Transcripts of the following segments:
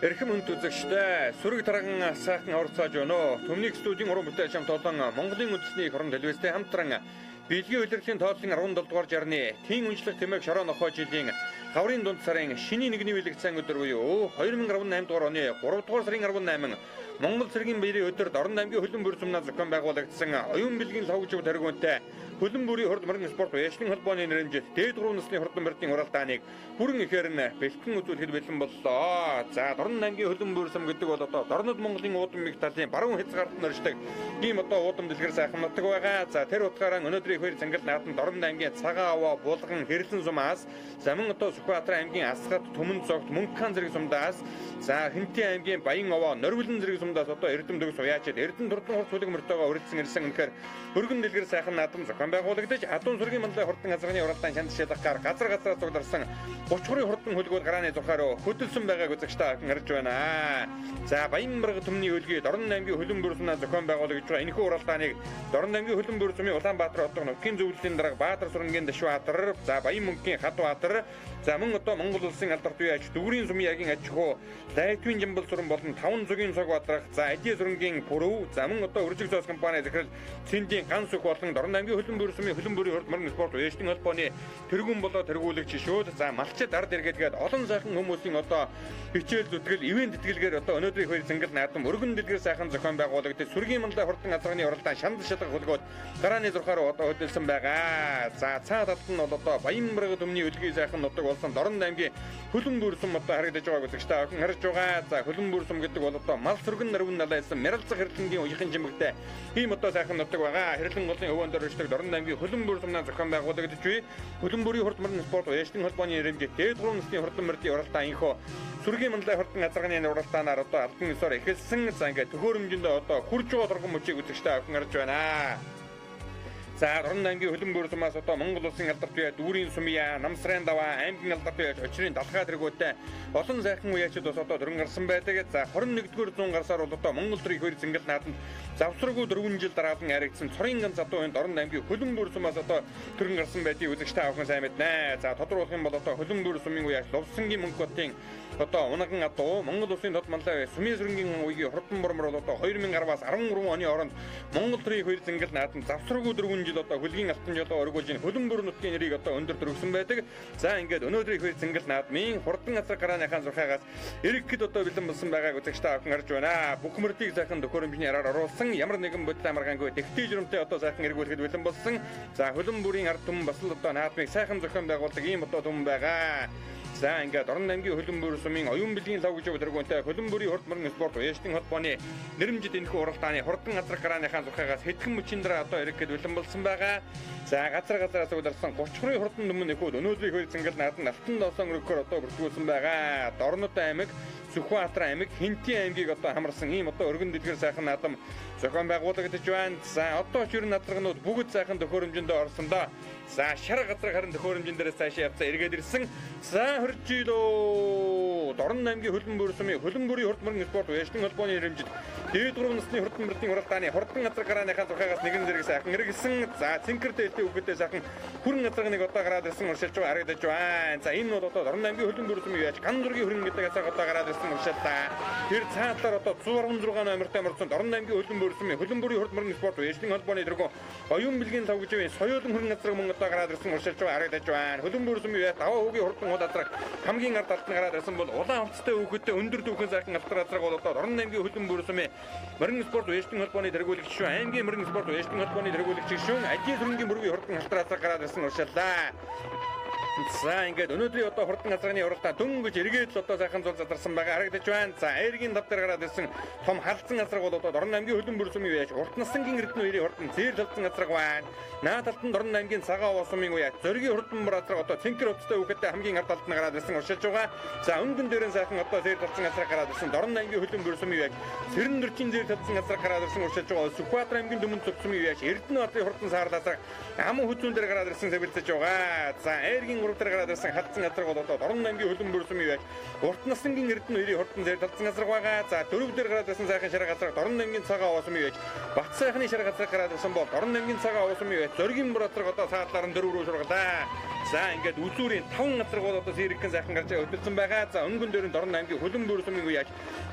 Эрхэм хүнд үзэгчдээ, сүрэг тарган сайхан орцоож байна. Төмнийг студийн уран бүтээл чам толон Монголын үндэсний их орон телевизтэй хамтран бэлгийн улирлын тооллын 17 дугаар жарны тийн үнжлэх тэмээг шороо нохой жилийн гаврын дунд сарын шинийн нэгний бэлэг цайн өдөр буюу 2018 дугаар оны 3 дугаар сарын 18 Монгол цэргийн баярын өдөрт Дорнод аймгийн хөлөн бүр сумнаа зохион байгуулагдсан оюун бэлгийн ловгжив тэргүүнтэй хөлөн бүрийн хурд мөрөн спорт уяжлан холбооны нэрэмжит дээд 3 насны хурдан мөрдийн уралдааныг бүрэн ихээр нь бэлтгэн үзүүлэхэд бэлэн боллоо. За Дорнод аймгийн хөлөн бүр сум гэдэг бол одоо Дорнод Монголын уудам их талын баруун хязгаарт нь оршдог ийм одоо уудам дэлгэр сайхан нутаг байгаа. За тэр утгаараа өнөөдрийн хоёр зангал наадам Дорнод аймгийн Цагаан аваа, Булган, Хэрлэн сумаас, замун одоо Сүхбаатар аймгийн Асгат, Түмэн зогт, Мөнххан зэрэг сумдаас, за Хэнтийн аймгийн Баян овоо, Норвилэн зэрэг сумдаас одоо Эрдэм төгс уяачид Эрдэнэ турдан хурц хүлэг мөртөөгөө өрөлдсөн ирсэн. Үнэхээр өргөн дэлгэр сайхан наадам зохион байгуулагдаж адуун сүргийн манлай хурдан азарганы уралдаан шанд шалгахаар газар газараа цугларсан 33 хурдан хөлгүүд гарааны зурхаар хөдөлсөн байгааг үзэгчдээ харж байна. За Баянбарга түмний хөлгийг Дорнод аймгийн хөлөн бүр сумнаа зохион байгуулагдж байгаа энэхүү уралдааныг Дорнод аймгийн хөлөн бүр сумын Улаанбаатар хотын нутгийн зөвлөлийн дарга Баатар сурангийн Дашбаатар, за Баян мөнхийн Хадбаатар, за мөн одоо Монгол улсын алдарт үе аж Дүгрийн сумын ягийн аж ахуй Лайтвийн Жамбал суран болон 5 зүгийн цог бадрах, за Ажээ сурангийн Пүрв, за мөн одоо Өржиг зоос компани захирал Цэндийн Ган сүх болон Дорнод аймгийн хөлөн бүр сумын хөлөн бүрийн хурд мөрөн спорт уяжтын холбооны тэргүүн болоо тэргүүлэгч шүүд, за малчид ард иргэдгээд олон сайхан хүмүүсийн одоо хичээл зүтгэл, ивент тэтгэлгээр одоо өнөөдрийн хоёр зангал наадам өргөн дэлгэр сайхан зохион байгуулагдаж сүргийн манлай хурдан азарганы уралдаан шанд шалгах хөлгөөд гарааны зурхаар одоо хөдөлсөн байгаа. За цаа талд нь бол одоо Баянбарга түмний өлгийн сайхан нутаг болсон Дорнод аймгийн хөлөн бүр сум одоо харагдаж байгааг үзэгчдээ охин харж байгаа. За хөлөн бүр сум гэдэг бол одоо мал сүргэн нарвин налайсан мяралцах хэрлэнгийн уяхан жимэгтэй ийм одоо сайхан нутаг байгаа. Хэрлэн голын өвөн дээр өршдөг Дорнод аймгийн хөлөн бүр сумнаа зохион байгуулагдаж бий. Хөлөн бүрийн хурд мөрөн спорт уяжтын холбооны нэрэмжит дээд 3 насны хурдан мөрдийн уралдаан инхөө сүргийн манлай хурдан азарганы уралдаанаар одоо албан ёсоор эхэлсэн. За ингээд төхөөрөмжөндөө одоо хурж байгаа торгон мөчийг үзэгчдээ охин харж байна. За Дорнод аймгийн хөлөн бүр сумаас одоо Монгол улсын алдарт бие Дүүрийн сумья, Намсрын даваа, аймгийн алдарт бие Очрын далхаа тэргүүтэй олон сайхан уяачид бас одоо дөрөн гарсан байдаг. За 21-р зуун гарсаар бол одоо Монгол төрийн хоёр зингэл наадамд завсраггүй 4 жил дараалан харагдсан цорын ганц адуу энэ Дорнод аймгийн хөлөн бүр сумаас одоо төрөн гарсан байдгийг үзэгч та бүхэн сайн мэднэ. За тодруулах юм бол одоо хөлөн бүр сумын уяач Лувсангийн мөнх хотын одоо унаган адуу Монгол улсын тод манлай сумын сүрэнгийн үеийн хурдан бормор бол одоо 2010-аас 13 оны хооронд Монгол төрийн хоёр зингэл наадамд завсраггүй 4 жил одоо хөлгийн алтан жолоо оргуулж энэ хөлөн бүр нутгийн нэрийг одоо өндөр төрөгсөн байдаг. За ингээд өнөөдрийн хоёр зингэл наадмын хурдан азар гарааныхаа зурхаагаас эргэхэд одоо бэлэн болсон байгааг үзэгчдээ охин харж байна. Бүх мөрдийг сайхан төхөөрөмжний араар оруулсан ямар нэгэн бодит амаргаангүй тэгтээ журамтай одоо сайхан эргүүлэхэд бэлэн болсон. За хөлөн бүрийн ард түмэн бас л одоо наадмыг сайхан зохион байгуулдаг ийм одоо түмэн байгаа. За ингээд Дорнод аймгийн хөлөн бүр сумын оюун бэлгийн лав гэж тэргүүнтэй хөлөн бүрийн хурд мөрөн спорт уяжтын холбооны нэрэмжит энэхүү уралдааны хурдан азрах гарааныхаа зурхаагаас хэдхэн мөчийн дараа одоо эргэхэд бэлэн болсон байгаа. За газар газараас ударсан 33 хурдан түмэн нөхөд өнөөдрийн хоёр зингэл наадам алтан доосон өргөхөөр одоо бүртгүүлсэн байгаа. Дорнод аймаг, Сүхбаатар аймаг, Хэнтийн аймгийг одоо хамарсан ийм одоо өргөн дэлгэр сайхан наадам зохион байгуулагдаж байна. За одоо ч ер нь надрагнууд бүгд сайхан төхөөрөмжөндөө орсон доо. За шар газар харин төхөөрөмжөн дээрээс цаашаа явцаа эргээд ирсэн. За 20 жилөө Дорнод аймгийн хөлөн бүр сумын хөлөн бүрийн хурд мөрөн спорт уяжтын холбооны нэрэмжит дээд 3 насны хурдан мөрдийн уралдааны хурдан газар гарааныхаа зурхаагаас нэгэн зэрэг сайхан эргэсэн. За цэнхэр дээлтэй үгэдээ сайхан хүрэн газарныг одоо гараад ирсэн уршилж байгаа харагдаж байна. За энэ бол одоо Дорнод аймгийн хөлөн бүр сумын яаж ган зургийн хөрөн гэдэг газар одоо гараад ирсэн уршилтаа. Тэр цаатлаар одоо 116 номертой мөрдсөн Дорнод аймгийн хөлөн бүр сумын хөлөн бүрийн хурд мөрөн спорт уяжтын холбооны тэргүүн оюун бэлгийн лав гэж соёолон хүрэн газар мөн одоо гараад ирсэн уршилж байгаа харагдаж байна. Хөлөн бүр сумын яа даваа хүүгийн хурдан хул азраг хамгийн ард талд нь гараад ирсэн бол улаан хувцастай хүүхэдтэй өндөр дүүхэн сайхан алтар азраг бол одоо Дорнод аймгийн хөлөн бүр сумын мөрөн спорт уяжтын холбооны тэргүүлэгч шүүн аймгийн мөрөн спорт уяжтын холбооны тэргүүлэгч шүүн ажил сүрэнгийн мөргийн хурдан алтар азраг гараад ирсэн уршиллаа. За ингээд өнөөдрийн одоо хурдан азарганы уралдаан дөнгөж эргээд л одоо сайхан зул задарсан байгаа харагдаж байна. За эргийн тав дээр гараад ирсэн том халдсан азраг бол одоо Дорнод аймгийн хөлөн бүр сумын үеэж урт насангийн эрдэнэ үеийн хурдан зээл халдсан азраг байна. Наа талд нь Дорнод аймгийн цагаан овоо сумын үеэж зоригийн хурдан бүр азраг одоо цэнхэр хувцастай хүүхэдтэй хамгийн ард талд нь гараад ирсэн уршилж байгаа. За өнгөн дээрэн сайхан одоо зээл халдсан азраг гараад ирсэн Дорнод аймгийн хөлөн бүр сумын үеэж сэрэн дөржин зээл халдсан азраг гараад ирсэн уршилж байгаа. Сүхбаатар аймгийн дүмэн зүг сумын үеэж Эрдэнэ бадрын хурдан саарл азраг аман хүзүүн дээр гараад ирсэн сэвэлзэж байгаа. За эргийн 3 дээр гараад ирсэн халдсан азраг бол одоо Дорнод аймгийн хөлөн бүр сумын үеэж урт насангийн Эрдэнэ хоёрын хурдан зэр талдсан азраг байгаа. За 4 дээр гараад ирсэн сайхан шарга азраг Дорнод аймгийн цагаан овоо сумын үеэж Бат сайхны шарга азраг гараад ирсэн бол Дорнод аймгийн цагаан овоо сумын үеэж зоригийн бүр азраг одоо цаатлаар нь 4 рүү шургалаа. За ингээд үзүүрийн 5 газар бол одоо сэрэгхэн сайхан гарч хөдөлсөн байгаа. За өнгөн дээр нь Дорн аймгийн хөлөн бүрсмийн үеаш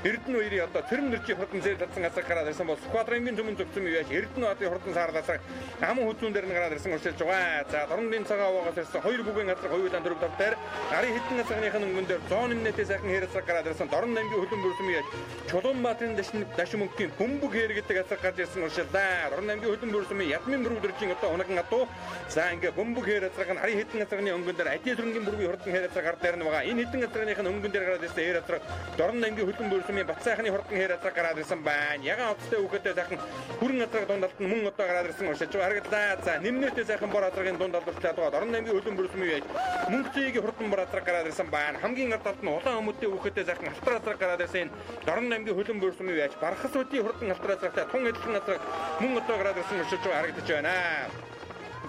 Эрдэнэ хоёрын одоо цэрэн нэрчийн хурдан зэр татсан газар гараад ирсэн бол Сүхбаатар аймгийн түмэн зөгцсөн үеаш Эрдэнэ баатарын хурдан саарлаасаа аман хүзүүн дээр нь гараад ирсэн уршилж байгаа. За Дорнын цагаан овоогоос ирсэн хоёр бүгийн газар хоёулаа 4 5 дээр гарын хэдэн газрынх нь өнгөн дээр зоон нэмнэтэй сайхан хээр газар гараад ирсэн Дорн аймгийн хөлөн бүрсмийн үеаш Чулуунбаатарын дашин мөнхийн бөмбөг хээр гэдэг газар гарч ирсэн уршиллаа. Дорн аймгийн хөлөн бүрсмийн ядмын бүрэг дөржин одоо унаган адуу. За ингээ бөмбөг хээр газар нь гарын хэдэн газрын өнгөн дээр Адийн сүрэнгийн бүргийн хурдан хээр газар гар дээр нь байгаа. Энэ хэдэн газрынх нь өнгөн дээр гараад ирсэн хээр газар Дорн аймгийн хөлөн бүрсмийн Бат сайхны хурдан хээр газар гараад ирсэн байна. Ягаан хоттой хүүхэдтэй сайхан хүрэн газар дунд талд нь мөн одоо гараад ирсэн уршиж байгаа харагдлаа. За нэмнээтэй сайхан бор газрын дунд талд байгаа. Дорн аймгийн хөлөн бүрсмийн үеэж Мөнхцөгийн хурдан бор газар гараад ирсэн байна. Хамгийн ард талд нь улаан өмдтэй хүүхэдтэй сайхан алтар газар гараад ирсэн. Дорн аймгийн хөлөн бүрсмийн үеэж Бархас үдийн хурдан алтар газартай тун эдлэн газар мөн одоо гараад ирсэн уршиж байгаа харагдаж байна.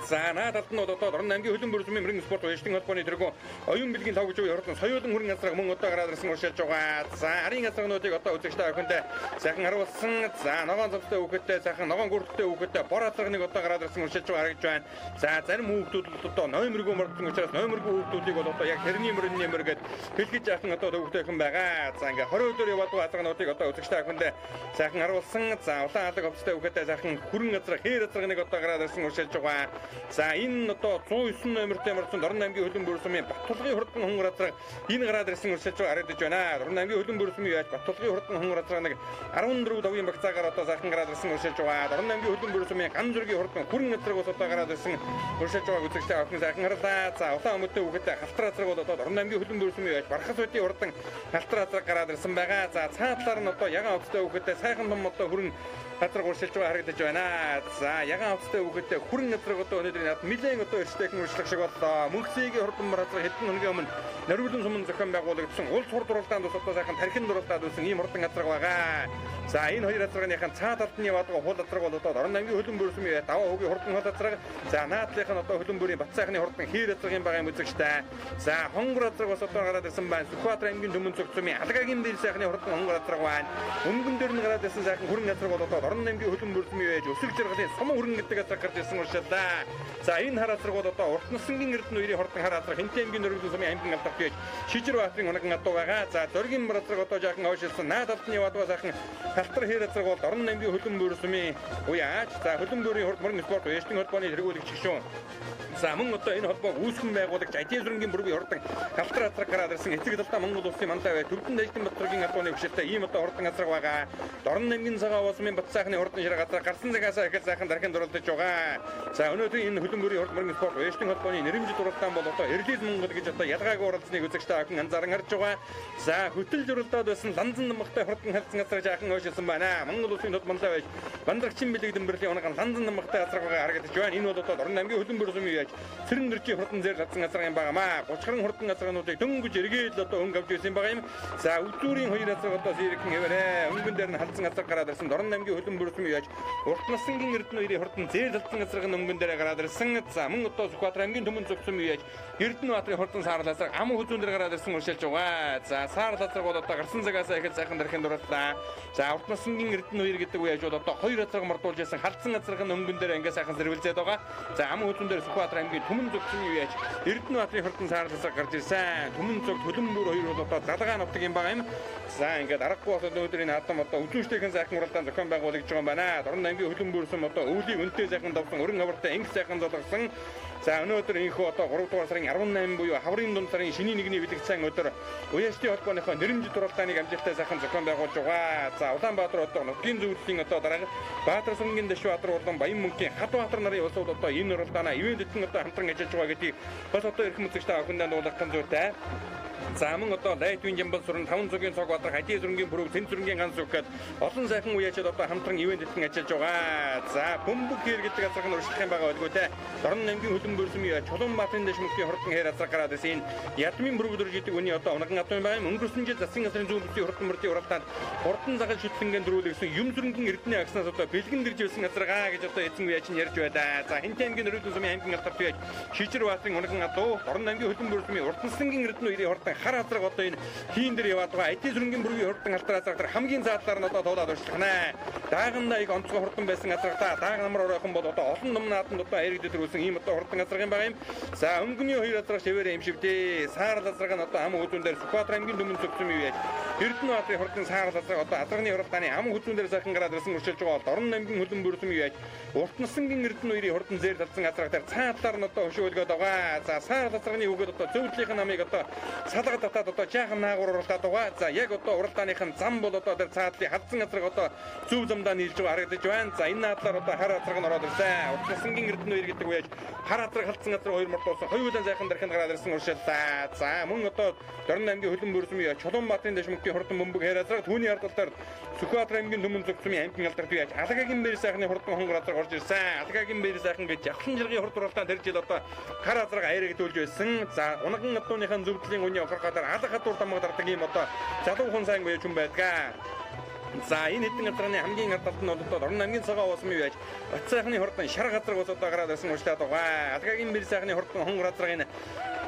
За наа талд нь одоо Дорн аймгийн хөлөн бүрсмийн мөрөн спорт уяжтын холбооны тэргүүн оюун бэлгийн лав гэж хурдан соёолон хүрэн газраг мөн одоо гараад ирсэн уршилж байгаа. За арын газрагнуудыг одоо үзэгчтэй охиндоо сайхан харуулсан. За ногоон зовстой хүүхэдтэй сайхан ногоон гүрттэй хүүхэдтэй бор газрагныг одоо гараад ирсэн уршилж байгаа харагдаж байна. За зарим хүүхдүүд одоо номергүй мордсон учраас номергүй хүүхдүүдийг бол одоо яг тэрний мөрний мөр гэд хэлгэж яахан одоо төвөгтэйхэн байгаа. За ингээ 20 өдөр яваад байгаа газрагнуудыг одоо үзэгчтэй охиндоо сайхан харуулсан. За улаан алаг овцтой хүүхэдтэй сайхан хүрэн газраг хээр газрагныг одоо гараад ирсэн уршилж байгаа. За энэ одоо 109 номертой мордсон Дорн аймгийн хөлөн бүрсмийн Баттулгын хурдан хонгор газраг энэ гараад ирсэн уршилж байгаа харагдаж байна. Дорн аймгийн хөлөн бүрсмийн яаж Баттулгын хурдан хонгор газраг нэг 14 давын багцаагаар одоо сайхан гараад ирсэн уршилж байгаа. Дорн аймгийн хөлөн бүрсмийн ган зүргийн хурдан хүрэн газраг бас одоо гараад ирсэн уршилж байгааг үзэгчтэй охин сайхан харлаа. За улаан өмдтэй хүүхэдтэй халтар газраг бол одоо Дорн аймгийн хөлөн бүрсмийн яаж Бархас үдийн хурдан халтар газраг гараад ирсэн байгаа. За цаа талаар нь одоо ягаан овцтой хүүхэдтэй сайхан том одоо хүрэн газраг уршилж байгаа харагдаж байна. За ягаан овцтой хүүхэдтэй хүрэн газраг одоо өнөөдөр над нэлээд одоо эрсдэхэн уршлах шиг боллоо. Мөнхцөгийн хурдан газраг хэдэн хоногийн өмнө Нориглон сумын зохион байгуулагдсан улс хурд уралдаанд бас одоо сайхан тархин уралдаанд байсан ийм хурдан газраг байгаа. За энэ хоёр газрагныхан цаа талд нь яваад байгаа хул газраг бол одоо Дорн аймгийн хөлөн бүрсмийн даваа хөгийн хурдан хол газраг. За наадлынх нь одоо хөлөн бүрийн Бат сайхны хурдан хээр газраг юм байгаа юм үзэгчтэй. За хонгор газраг бас одоо гараад ирсэн байна. Сүхбаатар аймгийн түмэн цогцомын Алгагийн бэл сайхны хурдан хонгор газраг байна. Өнгөн дээр нь гараад ирсэн сайхан хүрэн газраг бол одоо Дорн аймгийн хөлөн бүрсмийн байж өсөг жаргалын сум хүрэн гэдэг газраг гарч ирсэн уршаалаа. За энэ хар газраг бол одоо урт насангийн Эрдэнэ хоёрын хурдан хар газраг Хинтээ аймгийн Нориглон сумын аймгийн алдарт байж Шижир баатрын унаган адуу байгаа. За зоригийн газраг одоо жаахан ойшилсан. Наад талд нь яваад байгаа сайхан халтар хээр газраг бол Дорн аймгийн хөлөн бүрсмийн уяач. За хөлөн бүрийн хурд мөрөн спорт уяжтын холбооны тэргүүлэгч гишүүн. За мөн одоо энэ холбоог үүсгэн байгуулагч Ажийн сүрэнгийн бүргийн хурдан халтар газраг гараад ирсэн эцэг талдаа Монгол улсын мандаа бай төвдөн даждин Батргийн албаны хөшөлтэй ийм одоо хурдан газраг байгаа. Дорн аймгийн цагаан уусмын Бат сайхны хурдан шир газраг гарсан цагаасаа эхэл сайхан дархин дурлаж байгаа. За өнөөдөр энэ хөлөн бүрийн хурд мөрөн спорт уяжтын холбооны нэрэмжит уралдаан бол одоо Эрлиз Монгол гэж одоо ялгаагүй уралдсныг үзэгчтэй охин анзааран харж байгаа. За хөтөлж уралдаад байсан ланзан намхтай хурдан халдсан газраг жаахан ойшилсан байна. Монгол улсын тод мандаа байж Бандрагчин бэлэг дэмбэрлийн унаган ланзан намхтай газраг байгаа харагдаж байна. Энэ бол одоо Дорн аймгийн хөлөн бүрсмийн яаж цэрэн нэрчийн хурдан зэр ладсан газраг юм байгаамаа. 30 хурдан газрагнуудыг дөнгөж эргээд л одоо өнгө авч ирсэн байгаа юм. За үзүүрийн хоёр газраг одоо сэрэгхэн хэвээрээ өнгөн дээр нь халдсан газраг гараад ирсэн. Дорн аймгийн хөлөн бүрсмийн яаж урт насангийн Эрдэнэ хоёрын хурдан зэр ладсан газраг нь өнгөн дээр гараад ирсэн. За мөн одоо Сүхбаатар аймгийн түмэн зогсон яаж Эрдэнэ баатрын хурдан саарл газраг ам хүзүүн дээр гараад ирсэн уршилж байгаа. За саарл газраг бол одоо гарсан цагаасаа эхэл сайхан дарахын дурлалаа. За урт насангийн Эрдэнэ хоёр гэдэг үе яаж одоо хоёр газраг мордуулж ясан халдсан газраг нь өнгөн дээр ингээ сайхан зэрвэлзээд байгаа. За ам хүзүүн дээр Сүхбаатар аймгийн түмэн зогсон юу яаж Эрдэнэ баатрын хурдан саарл газраг гарч ирсэн. Түмэн зог төлөн бүр хоёр бол одоо залгаа нутаг юм байгаа юм. За ингээд аргагүй бол өнөөдөр энэ хатам одоо үзүүштэйхэн сайхан уралдаан зохион байгуулагдж байгаа юм байна. Дорн аймгийн хөлөн бүрсэн одоо өвлийн үнэтэй сайхан давсан өрн хавартай инх сайхан золгосон. За өнөөдөр энэхүү одоо 3 дугаар сарын 18 буюу хаврын дунд сарын шинийн нэгний бэлэг сайн өдөр уяжтын холбооныхоо нэрэмжит уралдааныг амжилттай сайхан зохион байгуулж байгаа. За Улаанбаатар одоо нутгийн зөвлөлийн одоо дарга Баатар сүнгийн Дэшбаатар болон Баян мөнхийн Хатбаатар нарын улсууд одоо энэ уралдаанаа ивэн дэтгэн одоо хамтран ажиллаж байгаа гэдгийг бас одоо эрхэм үзэгчтэй охиндоо дуулгах зүйтэй. За мөн одоо Лайтвийн Жамбал сүрэн 5 зүгийн цог бадрах Ажийн сүрэнгийн пүрэв Тэн сүрэнгийн ганц үг гээд олон сайхан үеачид одоо хамтран ивэн дэтгэн ажиллаж байгаа. За бөмбөг хэр гэдэг газраг нь урьдчилах юм байгаа байлгүй те. Дорн аймгийн хөлөн бүрсмийн Чулуунбаатын дэшмөгийн хурдан хэр газраг гараад ирсэн. Энэ ядмын бүрэг дөрж гэдэг үний одоо унахан адуу байгаа юм. Өнгөрсөн жил засгийн газрын зүүн бүсийн хурдан мөрдийн уралдаанд хурдан загал шүтлэнгийн дөрүүлэгсэн юм сүрэнгийн Эрдэнэ агснаас одоо бэлгэн дэрж ирсэн газаргаа гэж одоо эзэн үеач нь ярьж байлаа. За Хинтээ аймгийн Нөрөлдөн сумын аймгийн алдарт үеач Шижир баатрын унахан адуу Дорн аймгийн хөлөн бүрсмийн Урдансангийн Эрдэнэ хоёрын хурдан хурдан хар азраг одоо энэ хийн дээр яваад байгаа. Эдийн сүрэнгийн бүргийн хурдан халтар азраг дээр хамгийн заадлаар нь одоо туулаад урьдчилах. Дааганда их онцгой хурдан байсан азраг та дааг намар оройхон бол одоо олон ном нааданд одоо аярэгдэд төрүүлсэн ийм одоо хурдан азраг юм байгаа юм. За өнгөний хоёр азраг шивээрээ имшивдээ. Саарал азраг нь одоо ам хүзүүн дээр Сүхбаатар аймгийн төмөн зөгцсөн юу яаж. Эрдэнэбаатарын хурдан саарал азраг одоо азрагны уралдааны ам хүзүүн дээр сайхан гараад ирсэн өршөлж байгаа бол Дорн аймгийн хөлөн бүрсэн юу яаж. Урт насангийн Эрдэнэ хоёрын хурдан зээр талсан азраг дээр цаан талаар нь одоо хөшөө өлгөөд байгаа. За саарал азрагны үгээд одоо зөвдлийнхэн намыг одоо салга татаад одоо жаахан наагур уралдаад байгаа. За яг одоо уралдааных нь зам бол одоо тэр цаадлын хадсан азраг одоо зөв замдаа нийлж байгаа харагдаж байна. За энэ надлаар одоо хар азраг нь ороод ирсэн. Урт насангийн Эрдэнэ хоёр гэдэг үеж хар азраг халдсан азраг хоёр мордуулсан. Хоёулаа зайхан дархинд гараад ирсэн уршиллаа. За мөн одоо Дорн аймгийн хөлөн бүрсэн юу Чулуунбаатарын дэшмөкийн хурдан бөмбөг хэр азраг түүний ард талаар Сүхбаатар аймгийн төмөн зөгцмийн аймгийн алдарт үеж Алагагийн бэр сайхны хурдан хонгор азраг орж ирсэн. Алагагийн бэр сайхан гэж явхлан жаргын хурд уралдаан тэр жил одоо хар азраг аярэгдүүлж байсан. За унахан адууныхан зөвдлийн үний охорхоодоор алга хадуур дамга дардаг ийм одоо залуу хүн сайн үеж хүн байдгаа. За энэ хэдэн газрын хамгийн ард талд нь бол одоо Дорн аймгийн цагаан уусан юу яаж Бат сайхны хурдан шар газраг ус одоо гараад ирсэн уушлаад байгаа. Алгагийн бэр сайхны хурдан хонгор азраг энэ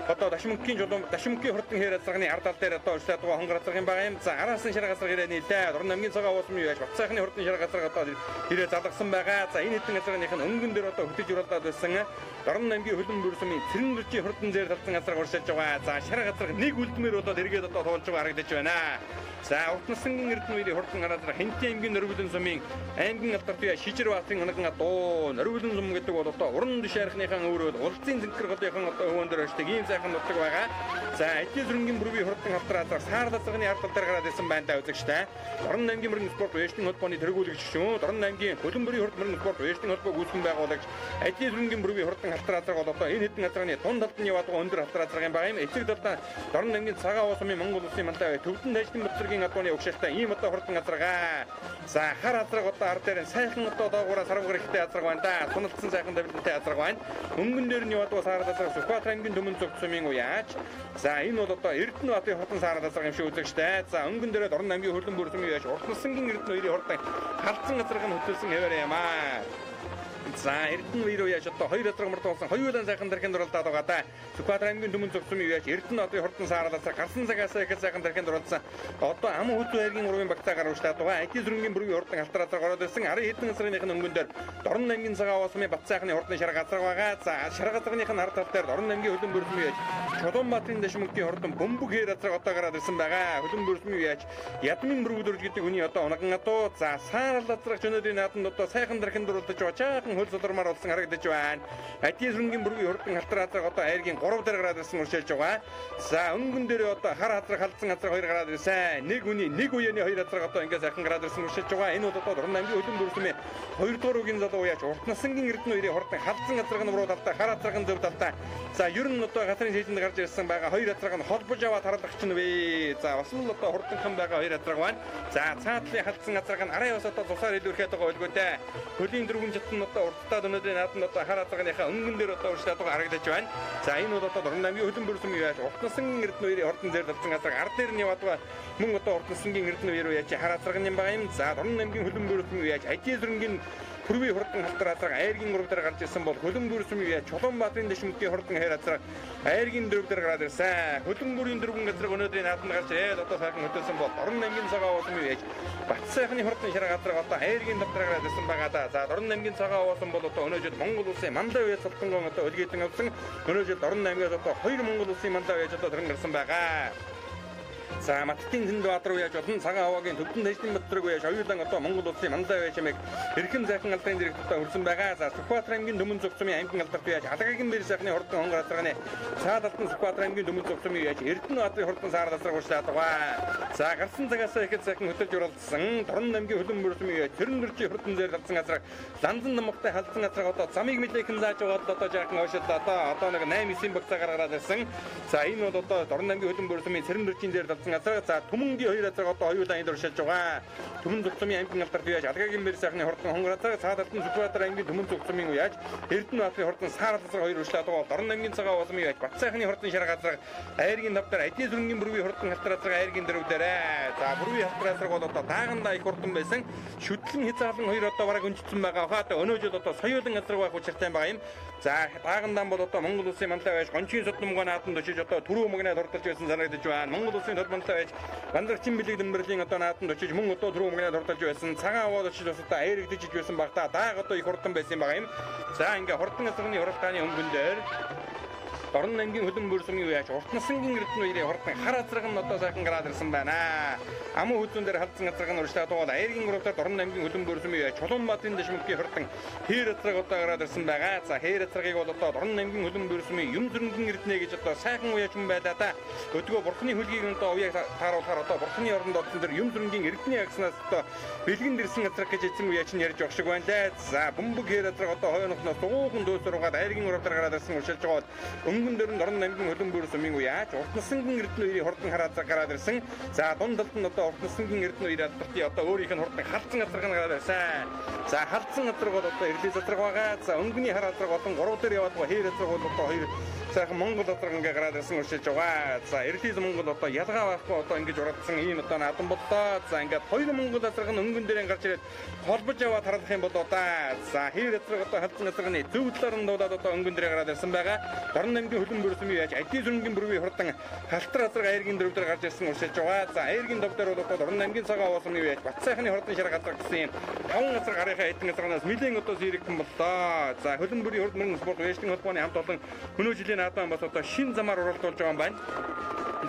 одоо Дашмөнгийн жулуун Дашмөнгийн хурдан хээр азрагны ард тал дээр одоо уушлаад байгаа хонгор азраг юм байгаа юм. За араас нь шар газраг ирээ нийлээ. Дорн аймгийн цагаан уусан юу яаж Бат сайхны хурдан шар газраг одоо ирээ залгасан байгаа. За энэ хэдэн газрынх нь өнгөн дээр одоо хөтөж уралдаад байсан Дорн аймгийн хөлөн бүрсмийн Цэрэн гэрчийн хурдан зээр талсан газраг уршилж байгаа. За шар газраг нэг үлдмээр одоо эргээд одоо туулж байгаа харагдаж байна. За урт насангийн Эрдэнэ хоёрын хурдан газраг Хэнтийн аймгийн Нөрвөлөн сумын аймгийн алдарт бие Шижир баатрын унахан адуу. Нөрвөлөн сум гэдэг бол одоо уран дэш архиныхан өөрөөр улсын зэнкэр голынхан одоо хөвөн дээр очдог ийм сайхан нутаг байгаа. За эдийн сүрэнгийн бүргийн хурдан халтар газраг саарл азрагны ард тал дээр гараад ирсэн байна да үзэгчтэй. Дорн аймгийн мөрөн спорт уяжтын холбооны тэргүүлэгч шүүн Дорн аймгийн хөлбөмбөрийн хурд мөрөн спорт уяжтын холбоог үүсгэн байгуулагч эдийн сүрэнгийн бүргийн хурдан халтар газраг бол одоо энэ хэдэн газрын дунд талд нь яваад байгаа өндөр халтар газраг юм байгаа юм. Эцэг талдаа Дорн аймгийн цагаан уус сумын Монгол улсын манлай төвдөн тажлын Батцэргийн адууны угшаалтай ийм одоо хурдан азрага. За хар азраг одоо ар дээр сайхан одоо доогоороо сарвгар ихтэй азраг байна да. Суналтсан сайхан тавилантай азраг байна. Өнгөн дээр нь яваад саарал азраг Сүхбаатар аймгийн төмөн зөгцсөмийн уяач. За энэ бол одоо Эрдэнэбаатын хурдан саарал азраг юм шиг үзэгчтэй. За өнгөн дээрээ Дорн аймгийн хөлөн бүрсмийн уяач урт насангийн Эрдэнэ хоёрын хурдан халдсан азраг нь хөтөлсөн хэвээр юм аа. За Эрдэнэ хоёр яаж одоо хоёр азраг мордуулсан хоёулаа сайхан дархинд оролдоод байгаа да. Сүхбаатар аймгийн төмөн зөгцсөн юу яаж Эрдэнэ одын хурдан саарал азраг гарсан цагаас их сайхан дархинд оролдсон. Одоо ам хүзүү хайргийн урвын багцаа гаруулчлаад байгаа. Эдийн сүрэнгийн бүргийн хурдан халтар азраг ороод ирсэн. Арын хэдэн азрагных нь өнгөн дээр Дорн аймгийн цагаан уусмын Бат сайхны хурдан шар газраг байгаа. За шар газрагных нь ард тал дээр Дорн аймгийн хөлөн бүрсэн юу яаж Чулуунбаатарын дэшмөнгийн хурдан бөмбөг хээр азраг одоо гараад ирсэн байгаа. Хөлөн бүрсэн юу яаж Ядмын бүргүдөрж гэдэг хүний одоо унахан адуу. За саарал азраг өнөөдрийн нааданд одоо сайхан дархинд оролдож байгаа. Жаахан хөл содормоор болсон харагдаж байна. Адийн сүрэнгийн бүргийн хурдан халтар азраг одоо айргийн 3 дээр гараад ирсэн уршилж байгаа. За өнгөн дээр одоо хар азраг халдсан азраг хоёр гараад ирсэн. Нэг хүний нэг үений хоёр азраг одоо ингээд сайхан гараад ирсэн уршилж байгаа. Энэ бол одоо Дорн аймгийн хөлөн бүрсмээ 2 дугаар үгийн залуу яач урт насангийн Эрдэнэ хоёрын хурдан халдсан азраг нь буруу талдаа хар азраг нь зөв талдаа. За ер нь одоо газрын шийдэнд гарч ирсэн байгаа хоёр азраг нь холбож аваад харлах чинь вэ. За бас л одоо хурданхан байгаа хоёр азраг байна. За цаатлын халдсан азраг нь арын ус одоо тусаар илүүрхэд байгаа ойлгоотой. Хөлийн дөрвөн житэн одоо урттаад өнөөдрийн нааданд одоо хар азрагныхаа өнгөн дээр одоо урьдчилаад байгаа харагдаж байна. За энэ бол одоо Дорн аймгийн хөлөн бүрсэн юу яаж урт насангийн Эрдэнэ хоёрын хурдан зэр талсан азраг ард дээр нь яваад байгаа мөн одоо урт насангийн Эрдэнэ хоёр яаж хар азраг юм байгаа юм. За Дорн аймгийн хөлөн бүрсэн юу яаж ажил сүрэнгийн Пүрвийн хурдан халтар азраг айргийн 3 дээр гарч ирсэн бол хөлөн бүрсэн юу яаж Чулуунбаатарын дэшмөкийн хурдан хэр азраг айргийн 4 дээр гараад ирсэн. Хөлөн бүрийн дөрвөн газраг өнөөдрийн нааданд гарч ирээд одоо сайхан хөдөлсөн бол Дорн аймгийн цагаан уусан юу яаж Бат сайхны хурдан шар газраг одоо айргийн 7 дээр гараад ирсэн байгаа да. За Дорн аймгийн цагаан уусан бол одоо өнөө жил Монгол улсын мандаа үе цалтангон одоо өлгийдэн авсан. Өнөө жил Дорн аймгаас одоо хоёр Монгол улсын мандаа үеж одоо тэрэн гарсан байгаа. За Маттын Зэнд Баатар үеж болон цагаан хаваагийн төвдөн тэжлийн Батрыг үеж оюулан одоо Монгол улсын мандаа үеж чимээг эрхэм сайхан алдрын дэрэгт одоо хүрсэн байгаа. За Сүхбаатар аймгийн төмөн зогцмын аймгийн алдарт үеж Алагагийн бэр сайхны хурдан хонгор азрагны цаад алтан Сүхбаатар аймгийн төмөн зогцмын үеж Эрдэнэбаатарын хурдан саарал азраг уушлаад байгаа. За гарсан цагаас ихэд сайхан хөтөлж уралдсан Дорн аймгийн хөлөн бүрсмын үеж Цэрэн дөржийн хурдан зээр талсан азраг ланзан намгтай халдсан азраг одоо замыг нэлээхэн зааж байгаа одоо жаахан ойшил одоо нэг 8 9 багцаа гаргаад ирсэн. За энэ бол одоо Дорн аймгийн хөлөн бүрсмын Цэрэн дөржийн зээр халдсан газар. За Түмэнгийн хоёр газар одоо хоёулаа энд уршилж байгаа. Түмэн зүгцмийн аймгийн алдар яаж Алгагийн бэр сайхны хурдан хонгор газар, цаад талд нь Сүхбаатар аймгийн Түмэн зүгцмийн үеаж Эрдэнэ баатарын хурдан саар газар хоёр уршлаад байгаа. Дорн аймгийн цагаан улмын яаж Бат сайхны хурдан шар газар, айргийн тавдар Адийн сүрэнгийн бүрвийн хурдан халтар газар айргийн дөрөв дээр. За бүрвийн халтар газар бол одоо даагандаа их хурдан байсан. Шүтлэн хязгаарлан хоёр одоо бараг өнжсөн байгаа. Хаа өнөө жил одоо соёолон газар байх учиртай байгаа юм. За даагандаан бол одоо Монгол улсын манлай байж гончийн содномгоо нааданд очиж одоо түрүү мөгнөө дурдалж байсан санагдаж байна. Монгол улсын тод манлай байж Ганзарчин бэлэг дэмбэрлийн одоо нааданд очиж мөн одоо түрүү мөгнөө дурдалж байсан. Цагаан аваад очиж бас одоо аярэгдэж байсан баг та дааг одоо их хурдан байсан байгаа юм. За ингээ хурдан газрын уралдааны өнгөн дээр Дорн аймгийн хөлөн бүрсмийн үеаш урт насангийн эрдэнэ үеийн хурдан хар азраг нь одоо сайхан гараад ирсэн байна. Амун хүзүүн дээр халдсан азраг нь урьдлаад байгаа. Айргийн гуравтаар Дорн аймгийн хөлөн бүрсмийн үеаш Чулуунбаатын дэшмөгийн хурдан хээр азраг одоо гараад ирсэн байгаа. За хээр азрагийг бол одоо Дорн аймгийн хөлөн бүрсмийн юм зөрөнгөн эрдэнэ гэж одоо сайхан үеаш юм байлаа да. Өдгөө бурхны хөлгийг одоо уяаг тааруулахаар одоо бурхны оронд орсон тэр юм зөрөнгийн эрдэнэ агснаас одоо бэлгэн дэрсэн азраг гэж эзэн үеаш нь ярьж явах шиг байна лээ. За бөмбөг хээр азраг одоо хойнохноос дугуухан дөөсөр угаад айргийн гуравтаар гараад ирсэн уршилж байгаа. Өнгөн дээр нь Дорн аймгийн хөлөн бүрсмийн үеаш урт насангийн эрдэнэ үеийн хурдан хар азраг гараад ирсэн. За дунд талд нь одоо урт насангийн эрдэнэ үеийн алдарт одоо өөрийнх нь хурдан халдсан азраг нь гараад ирсэн. За халдсан азраг бол одоо эрлис азраг байгаа. За өнгөний хар азраг болон гурав дээр яваад байгаа хээр азраг бол одоо хоёр сайхан Монгол азраг ингээ гараад ирсэн уршилж байгаа. За эрлис Монгол одоо ялгаа байхгүй одоо ингэж уралдсан ийм одоо надан боллоо. За ингээд хоёр Монгол азраг нь өнгөн дээр гарч ирээд холбож яваад харах юм болоо да. За хээр азраг одоо халдсан азрагны зөв талаар нь дуудаад одоо өнгөн дээр гараад ирсэн байгаа. Дорн аймгийн хөлөн бүрсмийн яаж Адийн сүрэнгийн бүрвийн хурдан халтар азраг айргийн дөрөв дээр гарч ирсэн уршилж байгаа. За айргийн дов дээр бол одоо Дорн аймгийн цагаан уусмын яаж Бат сайхны хурдан шар газар гэсэн юм таван газар гарынхаа эдэн газарнаас нэлээд одоо сэрэгдэн боллоо. За хөлөн бүрийн хурд мөрөн спорт уяжлын холбооны хамт олон өнөө жилийн наадам бас одоо шин замаар уралдуулж байгаа юм байна.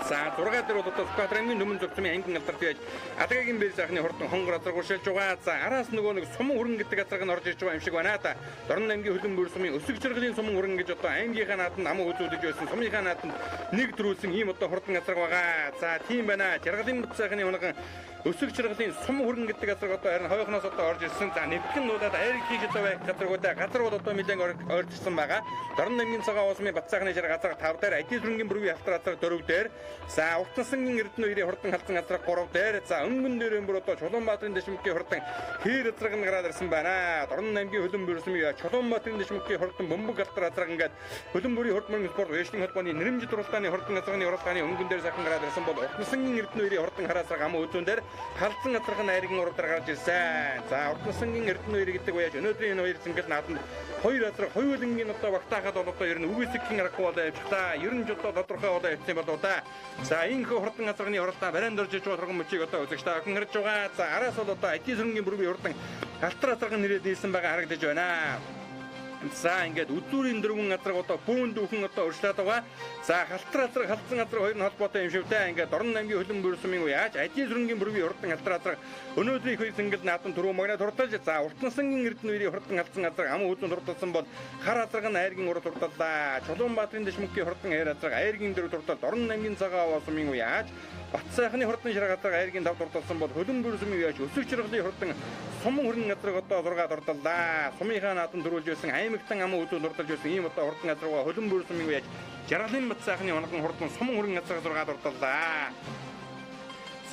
За 6 дээр бол одоо Сүхбаатар аймгийн Түмэн зүгцмийн аймгийн алдарт яаж Адагагийн бэр сайхны хурдан хонгор азраг уршилж байгаа. За араас нөгөө нэг суман хүрэн гэдэг азраг нь орж ирж байгаа юм шиг байна да. Дорн аймгийн хөлөн бүрсмийн өсөг чаргалын суман хүрэн гэж одоо аймгийнхаа нааданд аман үзүүлж байсан сумынхаа нааданд нэг төрүүлсэн ийм одоо хурдан азраг байгаа. За тийм байна. Жаргалын бут сайхны унган өсөг чаргалын сум хүрэн гэдэг азраг одоо харин хойхноос одоо орж ирсэн. За нэвхэн нуудаад айраг хийж одоо байх газрагуудаа газар бол одоо нэлээд орж ирсэн байгаа. Дорн аймгийн цагаан уусмын бат сайхны шар газар 5 дээр, Адийн сүрэнгийн бүрвийн халтар азраг 4 дээр, за урт насангийн эрдэнэ үеийн хурдан халдсан азраг 3 дээр, за өнгөн дээр өмбөр одоо Чулуунбаатарын дэшмөгийн хурдан хээр азраг нь гараад ирсэн байна. Дорн аймгийн хөлөн бүрсмийн Чулуунбаатарын дэшмөгийн хурдан бөмбөг халтар азраг ингээд хөлөн бүрийн хурд мөрөн спорт уяжлын холбооны нэрэмжит уралдааны хурдан азрагны уралдааны өнгөн дээр сайхан гараад ирсэн бол урт насангийн эрдэнэ үеийн хурдан хар азраг ам үзүүн дээр халдсан азраг нь айргийн урав дээр гарч ирсэн. За урт насангийн эрдэнэ үеийн гэдэг уяж өнөөдрийн энэ хоёр зингэл нааданд хоёр азраг хоёулангийн одоо багтаахад бол одоо ер нь үгүйсгэхийн аргагүй болоо явчихлаа. Ер нь ч одоо тодорхой болоо явчихсан болоо да. За инхүү хурдан азрагны уралдаан барайнд орж иж байгаа мөчийг одоо үзэгч та охин харж байгаа. За араас бол одоо Адийн сүрэнгийн бүрвийн хурдан халтар азраг нь нэрээд нийлсэн байгаа харагдаж байна. За ингээд үзүүрийн дөрвөн азраг одоо бүүн дүүхэн одоо урьдлаад байгаа. За халтар азраг халдсан азраг хоёр нь холбоотой юм шиг дээ. Ингээд Дорн аймгийн хөлөн бүрсмийн үеаш Адийн сүрэнгийн бүрвийн хурдан халтар азраг өнөөдрийн их хоёр зингэл наадам түрүү магнаа турталж, за урт насангийн эрдэнэ үеийн хурдан халдсан азраг аман үзүүн турталсан бол хар азраг нь айргийн урд турталлаа. Чулуунбаатарын дэшмөгийн хурдан ээр азраг айргийн дөрөв туртал Дорн аймгийн цагаан уусмын үеаш Бат сайхны хурдан шар газар айргийн тав турталсан бол хөлөн бүрсмийн үеаш өсөг чаргалын хурдан суман хүрэн газраг одоо 6 турталлаа. Сумынхаа наадам төрүүлж байсан аймагтан аман үзүүн турталж байсан ийм одоо хурдан газраг хөлөн бүрсмийн үеаш жаргалын бат сайхны унган хурдан суман хүрэн газраг 6 турталлаа.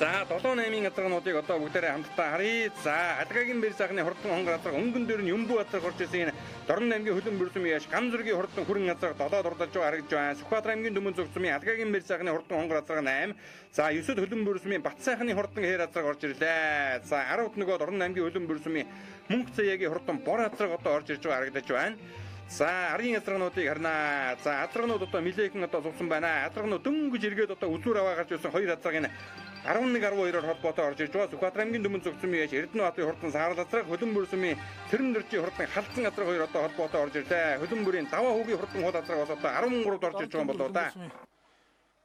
За 7-8-ын азаргануудыг одоо бүгдээрээ хамтдаа харъя. За Алгагийн бэр сайхны хурдан хонгор азраг өнгөн дээр нь юмбүү азраг орж ирсэн энэ Дорн аймгийн хөлөн бүрсмийн яаш гам зүргийн хурдан хүрэн азраг 7 дурдалж байгаа харагдаж байна. Сүхбаатар аймгийн Түмэн зүгцмийн Алгагийн бэр сайхны хурдан хонгор азраг 8. За 9-д хөлөн бүрсмийн Бат сайхны хурдан хээр азраг орж ирлээ. За 10-д нөгөө Дорн аймгийн хөлөн бүрсмийн Мөнх цаягийн хурдан бор азраг одоо орж ирж байгаа харагдаж байна. За арын азрагнуудыг харнаа. За азрагнууд одоо нилээхэн одоо сувсан байна. Азрагнууд дөнгөж эргээд одоо үзүүр аваа гарч ирсэн хоёр азраг энэ 11 12-оор холбоотой орж ирж байгаа. Сүхбаатар аймгийн Түмэн зүгцмийн яаш Эрдэнэбаатын хурдан саарал азраг хөлөн бүрсмийн Цэрэн дөржийн хурдан халдсан азраг хоёр одоо холбоотой орж ирлээ. Хөлөн бүрийн даваа хүүгийн хурдан хул азраг бас одоо 13-д орж ирж байгаа юм болоо да.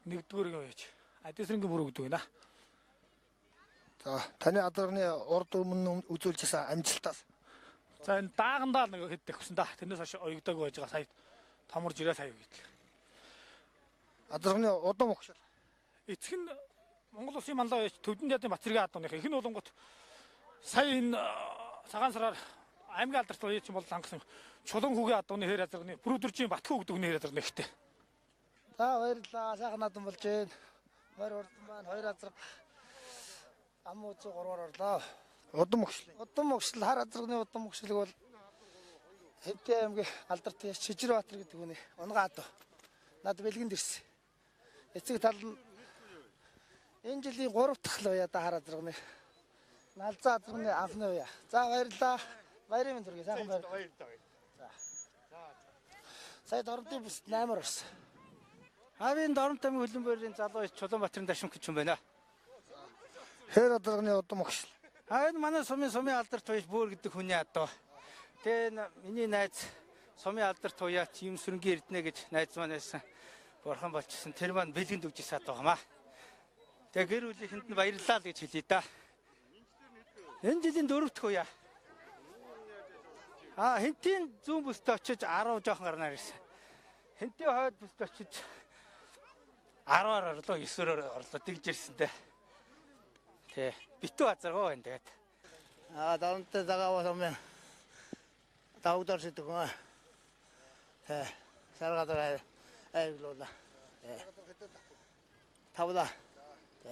Нэгдүгээр юм яаш. Адисрэнгийн бүрүү гэдэг байна. За таны азрагны урд өмнө үзүүлжсэн амжилтаас. За энэ даагандаа нэг хэд давхсан да. Тэрнээс хойш оёгдоогүй байж байгаа сая томорж ирээ сая гэтэл. Азрагны удам огшил. Эцэг нь Монгол улсын манлай байж төвдөн дядын Батэргийн адууных их нь болонгот сая энэ цагаан сараар аймгийн алдарт оёч бол хангасан Чулуун хүүгийн адууны хээр азрагны Бүрүүдэржийн Батхүү гэдэг хүний хээр азраг нэгтэй. За баярлалаа. Сайхан наадам болж байна. Морь урдан маань 2 азраг ам үзүү 3-аар орлоо. Удам өгшлөө. Удам өгшил хар азрагны удам өгшлөг бол Хэвтэй аймгийн алдарт Шижирбаатар гэдэг хүний унгаа адуу. Над бэлгэнд ирсэн. Эцэг тал нь энэ жилийн 3 дахь л уяа да хар азрагны. Налзаа азрагны анхны уяа. За баярлалаа. Баярын мэнд хүргэе. Сайхан баяр. Баярлалаа. За. Сая Доромтын бүст 8-аар орсон. Авийн Доромт аймгийн хөлбөмбөрийн залуу Чулуунбаатарын дашимх гэж юм байна. Хээр азрагны удам өгшил. А энэ манай сумын алдарт туяач Бөөр гэдэг хүний адуу. Тэгээ энэ миний найз сумын алдарт туяач юм сүрэнгийн эрдэнэ гэж найз маань байсан. Бурхан болчихсон. Тэр маань бэлгэнд өгч ирсэн адуу юм аа. Тэгээ гэр бүлийнхэнд нь баярлалаа л гэж хэлье да. Энэ жилийн 4 дахь уяа. А хэнтийн зүүн бүст очиж 10 жоохон гарнаар ирсэн. Хэнтийн хойд бүст очиж 10-аар орлоо, 9-өөр орлоо тэгж ирсэн дээ. Тэ битүү азаргаа байна тэгээд. Аа Доромтой цагаан сумын давгдар шидэг юм. Тэ саргадар айглуула. Тэ. Тавла. Тэ.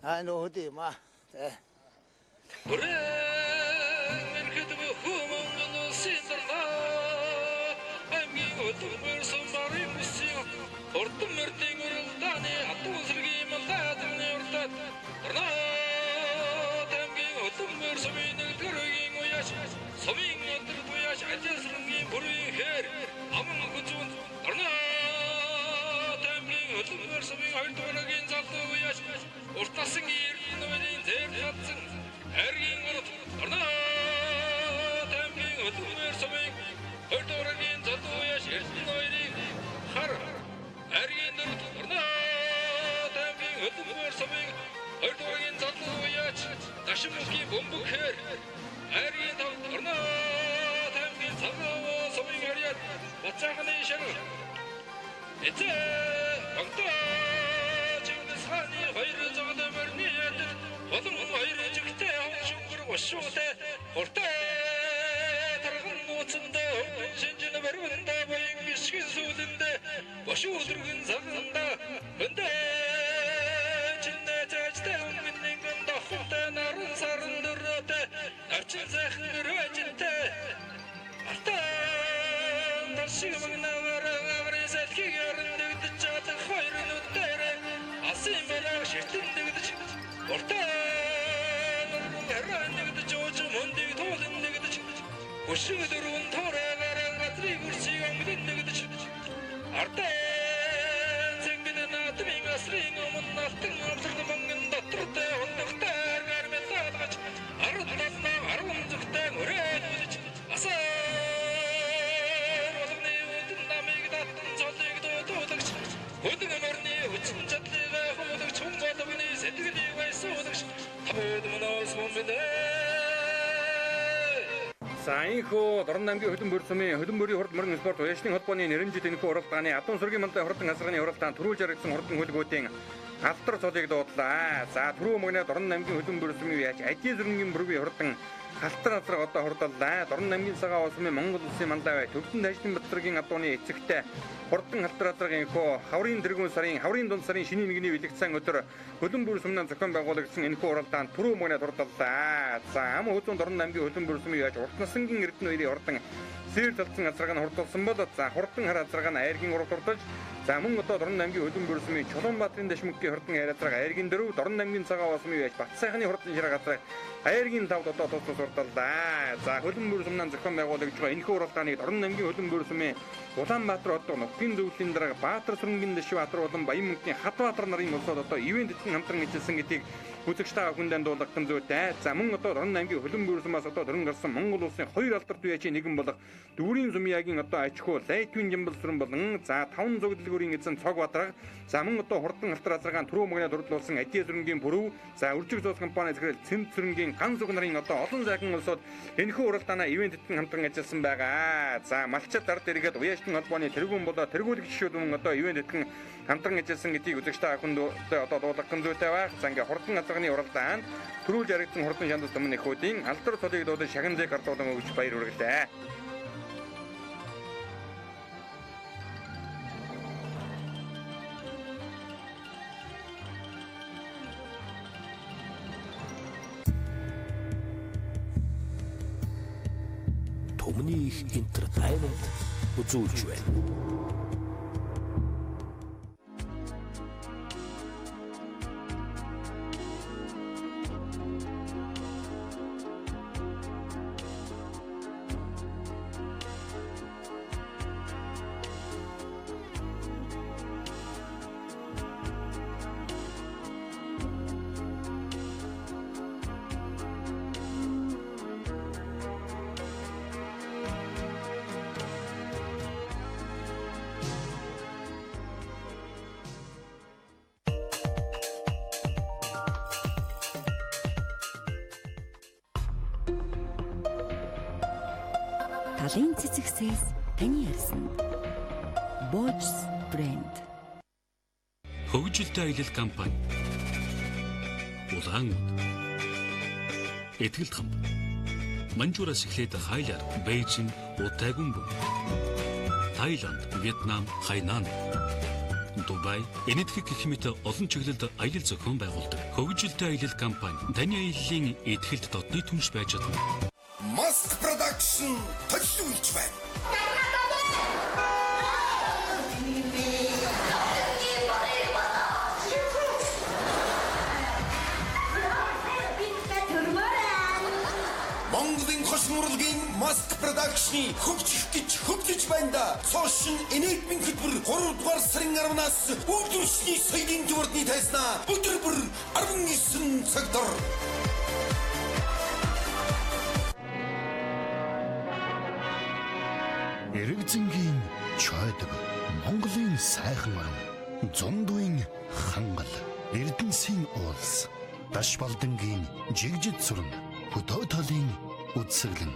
Аа нөө юм аа. Тэ. За энэхүү Дорнод аймгийн хөлбөмбөр сумын хөлбөмбөрийн хурд мөрөн спорт уяшны холбооны нэрэмжит энэхүү уралдааны адуун сүргийн мантай хурдан асарганы уралдаан түрүүлж харагдсан хурдан хөлгүүдийн алтар цолыг дуудлаа. За түрүү мөгнө Дорнод аймгийн хөлбөмбөр сумын яач Ажийн сүрэнгийн бүргийн хурдан халтар асраг одоо хурдаллаа. Дорнод аймгийн цагаан сумын Монгол улсын манлай бай Төвдөн Таждын Батргийн адууны эцэгтэй хурдан халтар асраг энэхүү хаврын тэргүүн сарын хаврын дунд сарын шинийн нэгний бэлэгцэн өдөр хөлбөмбөр сумнаа зохион байгуулагдсан энэхүү уралдаанд түрүү мөгнө хурдаллаа. За ам хөлзүүн Дорнод аймгийн хөлбөмбөр сумын яач урт насангийн Эрдэнэ хоёрын хурдан сэр талцсан азраг нь хурдалсан бол за хурдан хар азраг нь айргийн урд хурдалж за мөн одоо Дорнод аймгийн хөлбөмбөр сумын Чулуунбаатарын дашмөгийн хурдан азраг айргийн 4 Дорнод аймгийн цагаан сумын яач Батсайхны хурдан ширэг азраг айргийн 5 одоо тус тус хурдаллаа. За хөлбөмбөр сумнаа зохион байгуулагдж байгаа энэхүү уралдааныг Дорнод аймгийн хөлбөмбөр сумын Улаанбаатар хотод нутгийн зөвлөлийн дарга Баатар сүрэнгийн Дэшбаатар болон Баян мөнгөний Хатбаатар нарын улсууд одоо ивээн тэтгэн хамтран ажилласан гэдгийг үзэгч та бүхэндээ дуулгах зүйтэй. За мөн одоо Дорнод аймгийн хөлбөмбөр сумаас одоо дөрөн гарсан Монгол улсын хоёр алдарт үеийн нэгэн болох Дүүрийн Зумьягийн одоо аж ахуй Лайтвийн Жамбал сүрэн болон за 5 зуг дэлгүүрийн эзэн Цог Бадраг за мөн одоо хурдан алтар азаргаан түрүү мөгнө дурдлуулсан Адия сүрэнгийн Пүрв за Үржиг зоос компани захирал Цэмд сүрэнгийн Ган зүг нарын одоо олон сайхан улсууд энэхүү уралдаанаа ивээн тэтгэн хамтран ажилласан байгаа. За малчид ард иргэд уяаштын холбооны тэргүүн болоо тэргүүлэгч гишүүд мөн одоо ивээн тэтгэн хамтран ажилласан гэдгийг үзэгч та бүхэнд одоо дуулгах зүйтэй байх. За ингээ хурдан азарганы уралдаанд түрүүлж яригдсан хурдан шандас түмэн эхүүдийн алдар цолыг дуудан шагнал гардуулан өгч баяр хүргэлээ. Өмнө их Entertainment үзүүлж байна. Талын цэцэгсээс таны ярьсан. Bosch брэнд. Хөгжилтэй аялал компани. Улаан үд. Итгэлт хамт. Манжуураас эхлээд Хайлар, Бээжин, Утайгүн бүм. Таиланд, Вьетнам, Хайнан, Дубай, Энэтхэг гэх мэт олон чиглэлд аялал зохион байгуулдаг. Хөгжилтэй аялал компани таны аяллаа итгэлт дотны түнш байж чадна. Mask Production төлөвлөж байна. Монголын хошин урлагийн Mask Production-ы хөгжих гэж хөгжиж байна да. Цоошин энэгмийн хөтөлбөр 3 дугаар сарын 10-наас үйлдвэрлэлийн соёлын төвөрдний тайзнаа өдөр бүр 19 цаг дор. Эрэгзэнгийн чойдог, Монголын сайхан орон, Зундуйн хангал, Эрдэнсийн уулс, Дашбалдангийн жигжид сүрэн, Хөдөө талын үдсэглэн,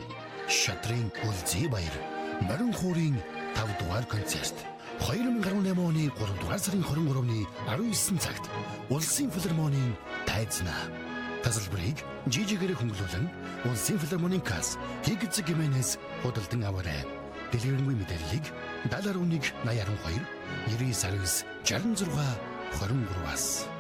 Шатрын үлзий баяр, Морин хуурын 5 дугаар концерт. 2018 оны 3 дугаар сарын 23-ны 19 цагт Улсын филармонийн тайзнаа. Тасалбарыг жижигээр хөнгөлүүлэн Улсын филармонийн касс Хигз Гименес худалдан аваарай. Дэлгэрэнгүй мэдээллийг 71 82 99 66 23-аас.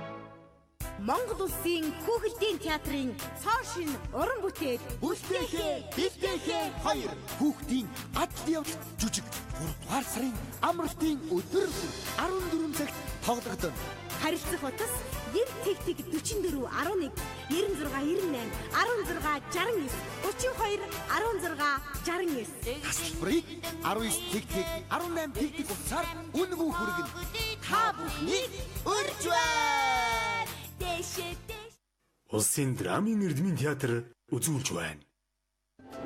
Монгол Улсын Хүүхэлдийн театрын цоо шинэ уран бүтээл Бүлтээхээ бэлтээхээ хоёр хүүхдийн адал явдал жүжиг 3 дугаар сарын амралтын өдөр 14 цагт тоглогдоно. Харилцах утас 90 тэг 44 11 96 98 16 69 32 16 69. Тасалбарыг 19 тэг тэг 18 тэг тэг утсаар үнэгүй хүргэнэ. Та бүхнийг урьж байна. Дэшээ дэш. Улсын драмын эрдмийн театр үзүүлж байна.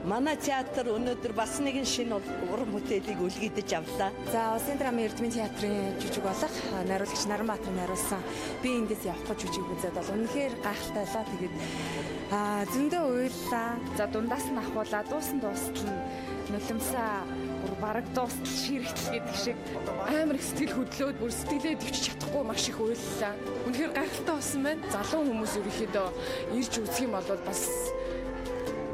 Манай театр өнөөдөр бас нэгэн шинэ уран бүтээлийг үлгийдэж авлаа. За, Улсын драмын эрдмийн театрын жүжиг болох найруулагч Наранбаатар найруулсан би эндээс явахгүй жүжиг үзээд бол үнэхээр гайхалтай байлаа. Тэгээд зөндөө уйллаа. За, дундаас нь ахуулаа, дуусан дуустал нь нулимсаа бараг дуустал ширэгтэл гэдэг шиг амар их сэтгэл хөдлөөд бүр сэтгэлээ төвчж чадахгүй маш их уйллаа. Үнэхээр гайхалтай болсон байна. Залуу хүмүүс ерөнхийдөө ирж үзэх юм бол бас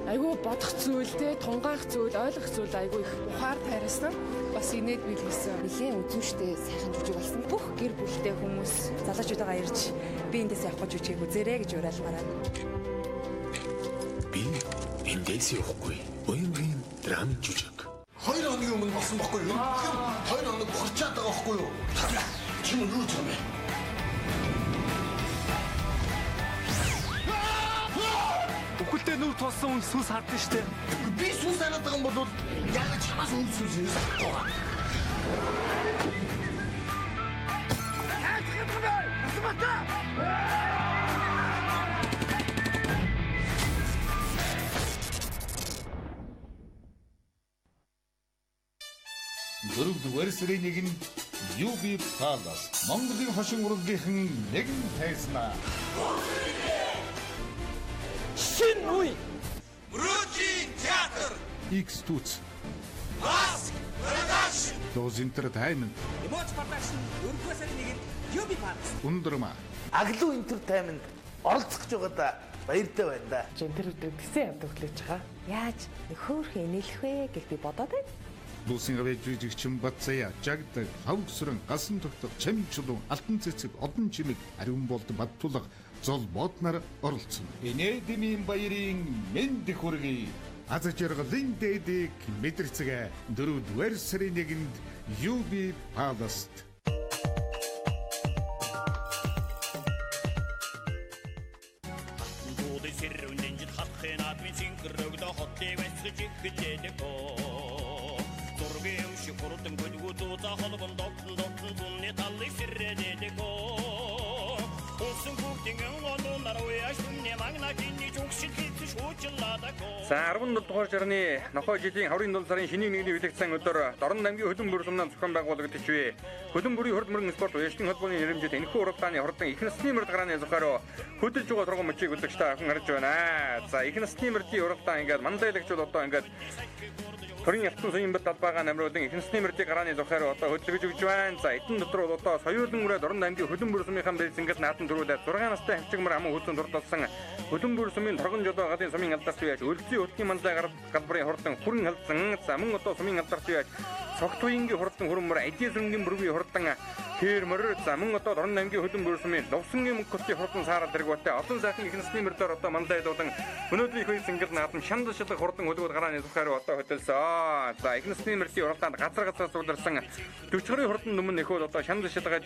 айгүй бодох зүйл те, тунгаах зүйл, ойлгох зүйл айгүй их ухаар тайрсан. Бас инээд билгэсэн. Нилээн үзүүштэй сайхан жүжиг болсон. Бүх гэр бүлтэй хүмүүс залуучуудагаа ирж би эндээс явахгүй жүжигийг үзээрэй гэж уриалмаар байна. Би эндээс явахгүй. Уянгийн драм жүжиг. 2 хоногийн өмнө болсон байхгүй юу? 2 хоног бохирчаад байгаа байхгүй юу? Чи мөн юу гэж юм бэ? Үхэлтэй нүр тулсан хүн сүнс хардсан штэ. Би сүнс хараад байгаа юм бол яагаад чамаас үл сүнс ирэх байхгүй байгаа? Хайх юм бэ? Асмата! Дөрөвдүгээр сарын 1-нд UB Palace Монголын хошин урлагийнхан нэгэн тайзнаа. Шинэ үе. Мөрөөдлийн театр. X Түц. Mask Production. Dose Entertainment. Emoji Production 4-р сарын 1-нд UB Palace. Ундрма. Аглуу Entertainment оролцох гэж байгаадаа баяртай байна да. Тэр өдрийг тэсэн явдаг хүлээж байгаа. Яаж хөөхөн инээлэх вэ гэж би бодоод байна. Дуусын гавь жүжигчин Батзая, Жагдаг, Хавгсран, Гасан тогтох, Чамчлун, Алтан цэцэг, Олон чимэг, Ариун болд Баттулга, Зол боднар оролцсон. Инээдмийн баярын мэнд хүргэе. Аз жаргалын дээдийг мэдэрцгээ 4-р сарын 1-нд UB Palace. За 17 дугаар ширний нохой жилийн хаврын 7 сарын шинийн нэгний үлэгдсэн өдөр Дорн аймгийн хөлөн бүр сумнаа зохион байгуулагдаж бий. Хөлөн бүрийн хурд мөрөн спорт уяжтын холбооны нэрэмжит энэхүү уралдааны хурдан их насны мөрд гарааны зохиороо хөдөлж байгаа торгон мөчийг үзэгчтэй ахын харж байна. За их насны мөрдийн уралдаан ингээд мандайлагчуд одоо ингээд Төрийн алтан суян бат албаагаа намруулан их насны мөрдийг гарааны зохиороо одоо хөдөлгөж өгч байна. За эдэн дотор бол одоо соёолон үрээ Дорн аймгийн хөлөн бүр сумынхан бэлсэнгэл наатан төрүүлээд 6 настай хавчигмар аман хүзэн дурдалсан хөлөн бүр сумын торгон жолоо галын сумын алдарт үеж өлзий утгийн манлай галбарын хурдан хүрэн халдсан. За мөн одоо сумын алдарт үеж цогт уянгийн хурдан хүрмөр ажийн сүнгийн бүргийн хурдан тэрмөр. За мөн одоо Дорн аймгийн хөлөн бүр сумын лувсангийн мөнгөтийн хурдан саарал дэргүүтэй олон сайхан их насны мөрдөөр одоо манлай дуулан өнөөдрийн их үе сэнгэл наадам шанд шилэг хурдан хөлгүүд гарааны зохиороо одоо хөдөлсөн. За их насны мөрдийн уралдаанд газар газраас цугларсан 40 гаруй хурдан нүмэн нөхөд одоо шанд шилгэж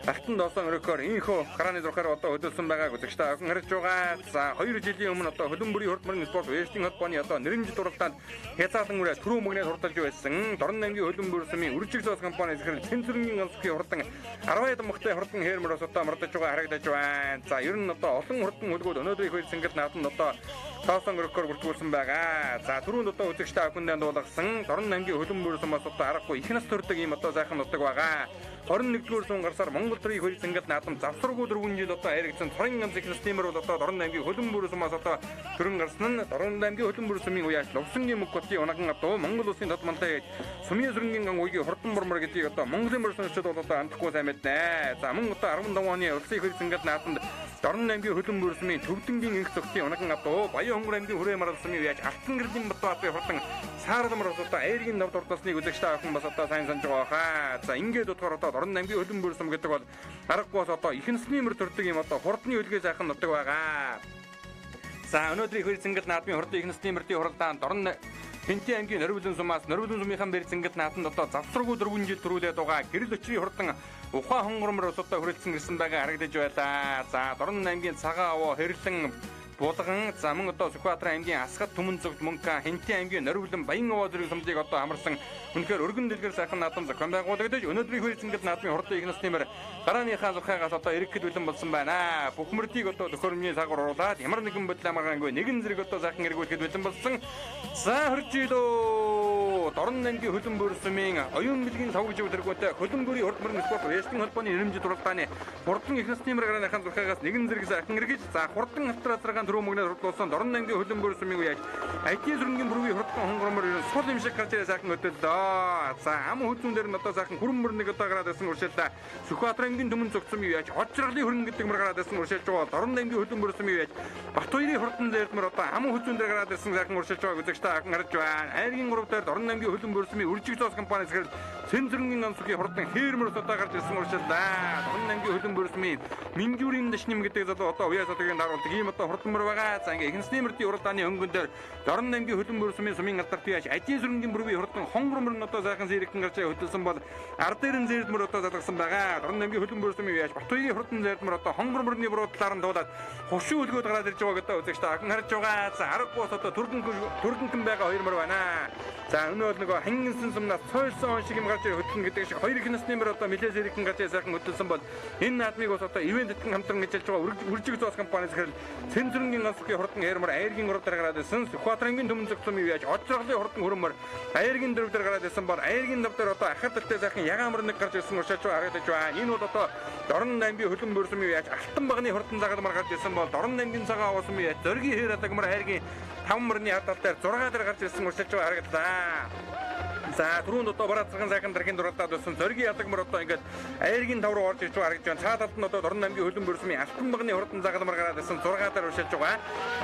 алтан доосон өрөөхөөр инхөө гарааны зурхаар одоо хөдөлсөн байгааг үзэгчтэй охин харж байгаа. За 2 жилийн өмнө одоо хөлөн бүрийн хурд мөрөн спорт уяжтын холбооны одоо нэрэмжит уралдаанд хязгаарлан үрээ түрүү мөгнээ сурталж байсан. Дорн аймгийн хөлөн бүр сумын үржиг зоос компани захирал Цэнцүрэнгийн ганцгийн хурдан 10 мохтой хурдан хээрмөр бас одоо мордож байгаа харагдаж байна. За ер нь одоо олон хурдан хөлгүүд өнөөдрийн их сэнгэл нааданд одоо тоосон өрөөхөөр бүртгүүлсэн байгаа. За түрүүнд одоо үзэгчтэй охиндээ дуулгасан Дорн аймгийн хөлөн бүр сумаас одоо аргагүй их нас төрдөг ийм одоо сайхан нутаг байгаа. 21-р зуун гарсаар Монгол төрийн хөл зангал наадам завсаргүй 4 жил одоо харигдсан цорын ганц их насны бол одоо Дорн аймгийн хөлөн бүр сумаас одоо төрөн гарсан нь Дорн аймгийн хөлөн бүр сумын уяаш Лувсангийн мөнгөтийн унаган адуу Монгол улсын тод манлай сумын сүрэнгийн ган уйгийн хурдан мормор гэдгийг одоо Монголын мөр сонсчод бол одоо амтахгүй сайн мэднэ. За мөн одоо 15 оны улсын хөл зангал наадамд Дорн аймгийн хөлөн бүр сумын төвдөнгийн инх цогтын унаган адуу Баян хөнгөр аймгийн хүрээ марал сумын уяаш Алтан гэрлийн Батбаатын хурдан саарламар бас одоо айргийн навд урдалсныг үзэгчтэй охин бас одоо сайн санаж байгаа хаа. За ингээд бодохоор одоо Дорн аймгийн хөлөн бүр сум гэдэг бол аргагүй бас одоо их насны мөр төрдөг юм одоо хурдны үлгээ сайхан нутаг байгаа. За өнөөдрийн хөл зингэл наадмын хурдан их насны мөрдийн хуралдаанд Дорн Хэнтийн аймгийн Норвилэн сумаас Норвилэн сумынхан бэрзэнгэл нааданд одоо завсаргүй 4 жил төрүүлээд байгаа гэрэл өчрийн хурдан ухаан хонгормор ус одоо хүрэлцэн ирсэн байгаа харагдаж байлаа. За Дорн аймгийн Цагаан овоо хэрлэн Булган, за мөн одоо Сүхбаатар аймгийн Асгат Түмэн зүгт мөнхөн Хэнтийн аймгийн Норвилэн Баян овоо зэрэг сумдыг одоо амарсан үнэхээр өргөн дэлгэр сайхан наадам зохион байгуулагдаж өнөөдрийн хөл зингэл наадмын хурдан их насны мөр гарааныхаа зурхаагаас одоо ирэхэд бэлэн болсон байна. Бүх мөрдийг одоо төхөөрөмжийн сагар оруулаад ямар нэгэн бодол амаргаангүй нэгэн зэрэг одоо сайхан эргүүлэхэд бэлэн болсон. За хөрж илөө Дорн аймгийн хөлөн бүр сумын оюун бэлгийн савгж өдөргөөтэй хөлөн бүрийн хурд мөрөн спорт уяжтын холбооны нэрэмжит уралдааны хурдан их насны мөр гарааныхаа зурхаагаас нэгэн зэрэг сайхан эргэж за хурдан хатар азаргаан түрүү мөгнөө хурдлуулсан Дорн аймгийн хөлөн бүр сумын уяаж IT сүрэнгийн бүргийн хурдан хонгормор ерэн сул юм шиг гарч ирээ сайхан хөдөллөө. За ам хүзүүн дээр нь одоо сайхан хүрэн мөр нэг одоо гараад ирсэн уршаалаа. Сүхбаатар аймгийн түмэн зогцсон юм яаж очролын хөрөн гэдэг мөр гараад ирсэн уршаалж байгаа. Дорн аймгийн хөлөн бүр сумын уяаж Бат хоёрын хурдан дээрдмөр одоо ам хүзүүн дээр гараад ирсэн сайхан уршаалж байгааг үзэгчтэй ахын харж байна. Айргийн 3 дээр Дорн аймгийн хөлөн бүр сумын үржиг зоос компани захирал Цэнцэрэнгийн ганцгийн хурдан хээрмөр одоо гарч ирсэн уршаалаа. Дорн аймгийн хөлөн бүр сумын Минжүүрийн дэшнэм гэдэг залуу одоо уяа садгийн даруулдаг ийм одоо хурдан мөр байгаа. За ингээ их насны мөрдийн уралдааны өнгөн дээр Дорн аймгийн хөлөн бүр сумын сумын алдарт яаж ажийн сүрэнгийн бүргийн хурдан хонгор мөр нь одоо сайхан сэрэгтэн гарч хөдөлсөн бол ар дээр нь зээрдмөр одоо залгасан байгаа. Дорн аймгийн хөлөн бүр сумын яаж Батуйгийн хурдан зээрдмөр одоо хонгор мөрний буруудлаар нь дуулаад хуршин хөлгөөд гараад ирж байгааг одоо үзэгчтэй ахын харж байгаа. За аргагүй бас одоо түргэнхэн байгаа хоёр мөр байна. За өнөө бол нөгөө хангинсан сумнаас цойлсон он шиг юм гарч ирэх хөдлөн гэдэг шиг хоёр их насны мөр одоо нэлээд сэрэгтэн гарч сайхан хөдөлсөн бол энэ наадмыг бас одоо ивент тэтгэн хамтран ажиллаж байгаа үржиг зоос компани захирал Цэнцэрэнгийн ганцгийн хурдан эрмөр айргийн 3 дээр гараад ирсэн. Сүхбаатар аймгийн түмэн зогцсон юм яаж очроглын хурдан хөрөмөр айргийн 4 дээр гараад ирсэн бол айргийн 5 дээр одоо ахар талтай сайхан ягаан мөр нэг гарч ирсэн уршаач харагдаж байна. Энэ бол одоо Дорн аймгийн хөлөн бүрсэн юм яаж алтан багны хурдан загалмар гарч ирсэн бол Дорн аймгийн цагаан авсан юм яаж зоригийн хээр алагмар айргийн 5 мөрний хар тал дээр 6 дээр гарч ирсэн уршаач харагдлаа. За түрүүнд одоо бараа цагаан сайхан даргийн дурдаад байсан зоригийн ядаг мөр одоо ингээд айргийн тав руу орж ирж байгаа харагдаж байна. Цаа талд нь одоо Дорн аймгийн хөлөн бүрсмийн алтан багны хурдан загалмар гараад ирсэн 6 дээр уршилж байгаа.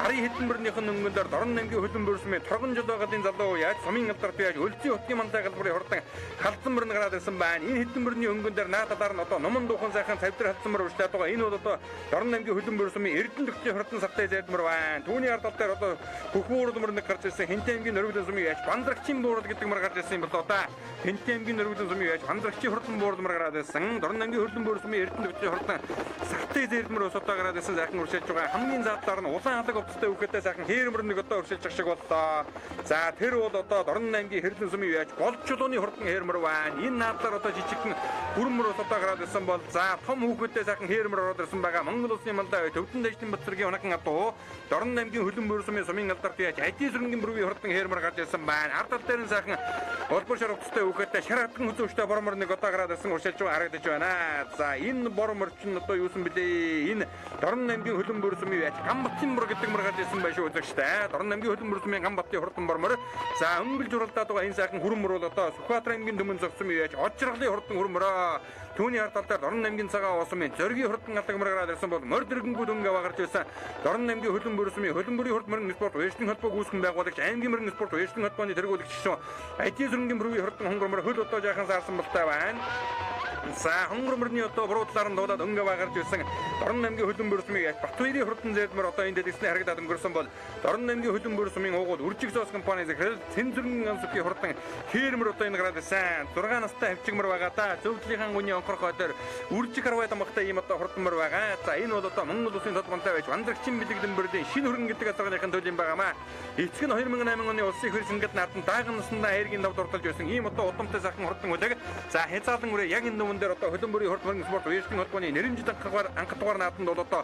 Гарын хэдэн мөрнийх нь өнгөн дээр Дорн аймгийн хөлөн бүрсмийн торгон жил байгалийн залуу яаж сумын алдарт яаж өлзий хотын мандаа галбарын хурдан халдсан мөрн гараад ирсэн байна. Энэ хэдэн мөрний өнгөн дээр наа талаар нь одоо нуман дуухан сайхан цавдар халдсан мөр уршлаад байгаа. Энэ бол одоо Дорн аймгийн хөлөн бүрсмийн Эрдэнэ төгтийн хурдан савтай зайдмар байна. Түүний ард тал дээр одоо бүх буурал мөр нэг гарч ирсэн. Хинтээ аймгийн нөрвөлөн сумын яаж бандрагчийн буурал гэдэг мөр гарч ирсэн юм болоо да. Хинтээ аймгийн нөрвөлөн сумын яаж бандрагчийн хурдан буурал мөр гараад ирсэн. Дорн аймгийн хөлөн бүрсмийн Эрдэнэ төгтийн хурдан савтай зайдмар ус одоо гараад ирсэн сайхан уршилж байгаа. Хамгийн заадлаар нь улаан халаг увцтай үхэтэй сайхан хээр мөр нэг одоо уршилж шиг боллоо. За тэр бол одоо Дорн аймгийн хэрлэн сумын яаж голд чулууны хурдан хээр мөр байна. Энэ наадлаар одоо жижигхэн бүрэн мөр ус одоо гараад ирсэн бол за том хүүхэдтэй сайхан хээр мөр ороод ирсэн байгаа. Монгол улсын малдаа төвдөн дэжтэн Батцэргийн унахан адуу Дорн аймгийн хөлөн бүрсмийн сумын алдарт яаж ажийн сүрэнгийн бүрвийн хурдан хээр мөр гарч ирсэн байна. Ард тал дээр нь сайхан улбар шар увцтай хүүхэдтэй шар хатан хүзүүштэй бор мөр нэг одоо гараад ирсэн уршилж байгаа харагдаж байна. За энэ бор мөр чинь одоо юусан бэлээ? Энэ Дорн аймгийн хөлөн бүрсмийн яаж Гамбатын мөр гэдэг мөр гарч ирсэн байх шүү үзэгчтэй. Дорн аймгийн хөлөн бүрсмийн Гамбатын хурдан бор мөр. За өнгөлж уралдаад байгаа энэ сайхан хүрэн мөр бол одоо Сүхбаатар аймгийн төмөн зогсон яаж Оджиргалын хурдан хүрэн мөрөө. Түүний ард тал дээр Дорн аймгийн цагаан уусмын зоригийн хурдан алдаг мөр гараад ирсэн бол морь дэргэнгүүд өнгө аваа гарч ирсэн. Дорн аймгийн хөлөн бүрсмийн хөлөн бүрийн хурд мөрөн спорт уяжтын холбоог үүсгэн байгуулагч аймгийн мөрөн спорт уяжтын холбооны тэргүүлэгч шин ажийн сүрэнгийн бүрийн хурдан хонгор мөр хөл одоо жаахан саарсан болтой байна. За хонгор мөрний одоо буруу талаар нь дуулаад өнгө аваа гарч ирсэн. Дорн аймгийн хөлөн бүрсмийн Батбаярын хурдан зэдмэр одоо энэ дэлгэцний харагдаад өнгөрсөн бол Дорн аймгийн хөлөн бүрсмийн уугуул үржиг зоос компани захирал Цэнзүрэн ганцгийн хурдан хээр мөр одоо энэ гараад ирсэн. 6 настай хавчиг мөр байгаа да. Зөвдлөгийн гүний онхорх хойдоор үржиг харвай дамгатай ийм одоо хурдан мөр байгаа. За энэ бол одоо Монгол улсын тод бантай байж Бандрагчин бэлэгдэн бүрдийн шинэ хөргөн гэдэг азарганыхын төлөв юм байгаамаа. Эцэг нь 2008 оны улсын хөр сэнгэл наадам дааган насандаа айргийн давд урталж байсан ийм одоо удамтай сайхан хурдан үлэг. За хязгаарлан үрээ яг энэ нүмэн дээр одоо хөлөн бүрийн хурд мөрөн спорт уяжтын холбооны нэрэмжит анхадгаар наадамд бол одоо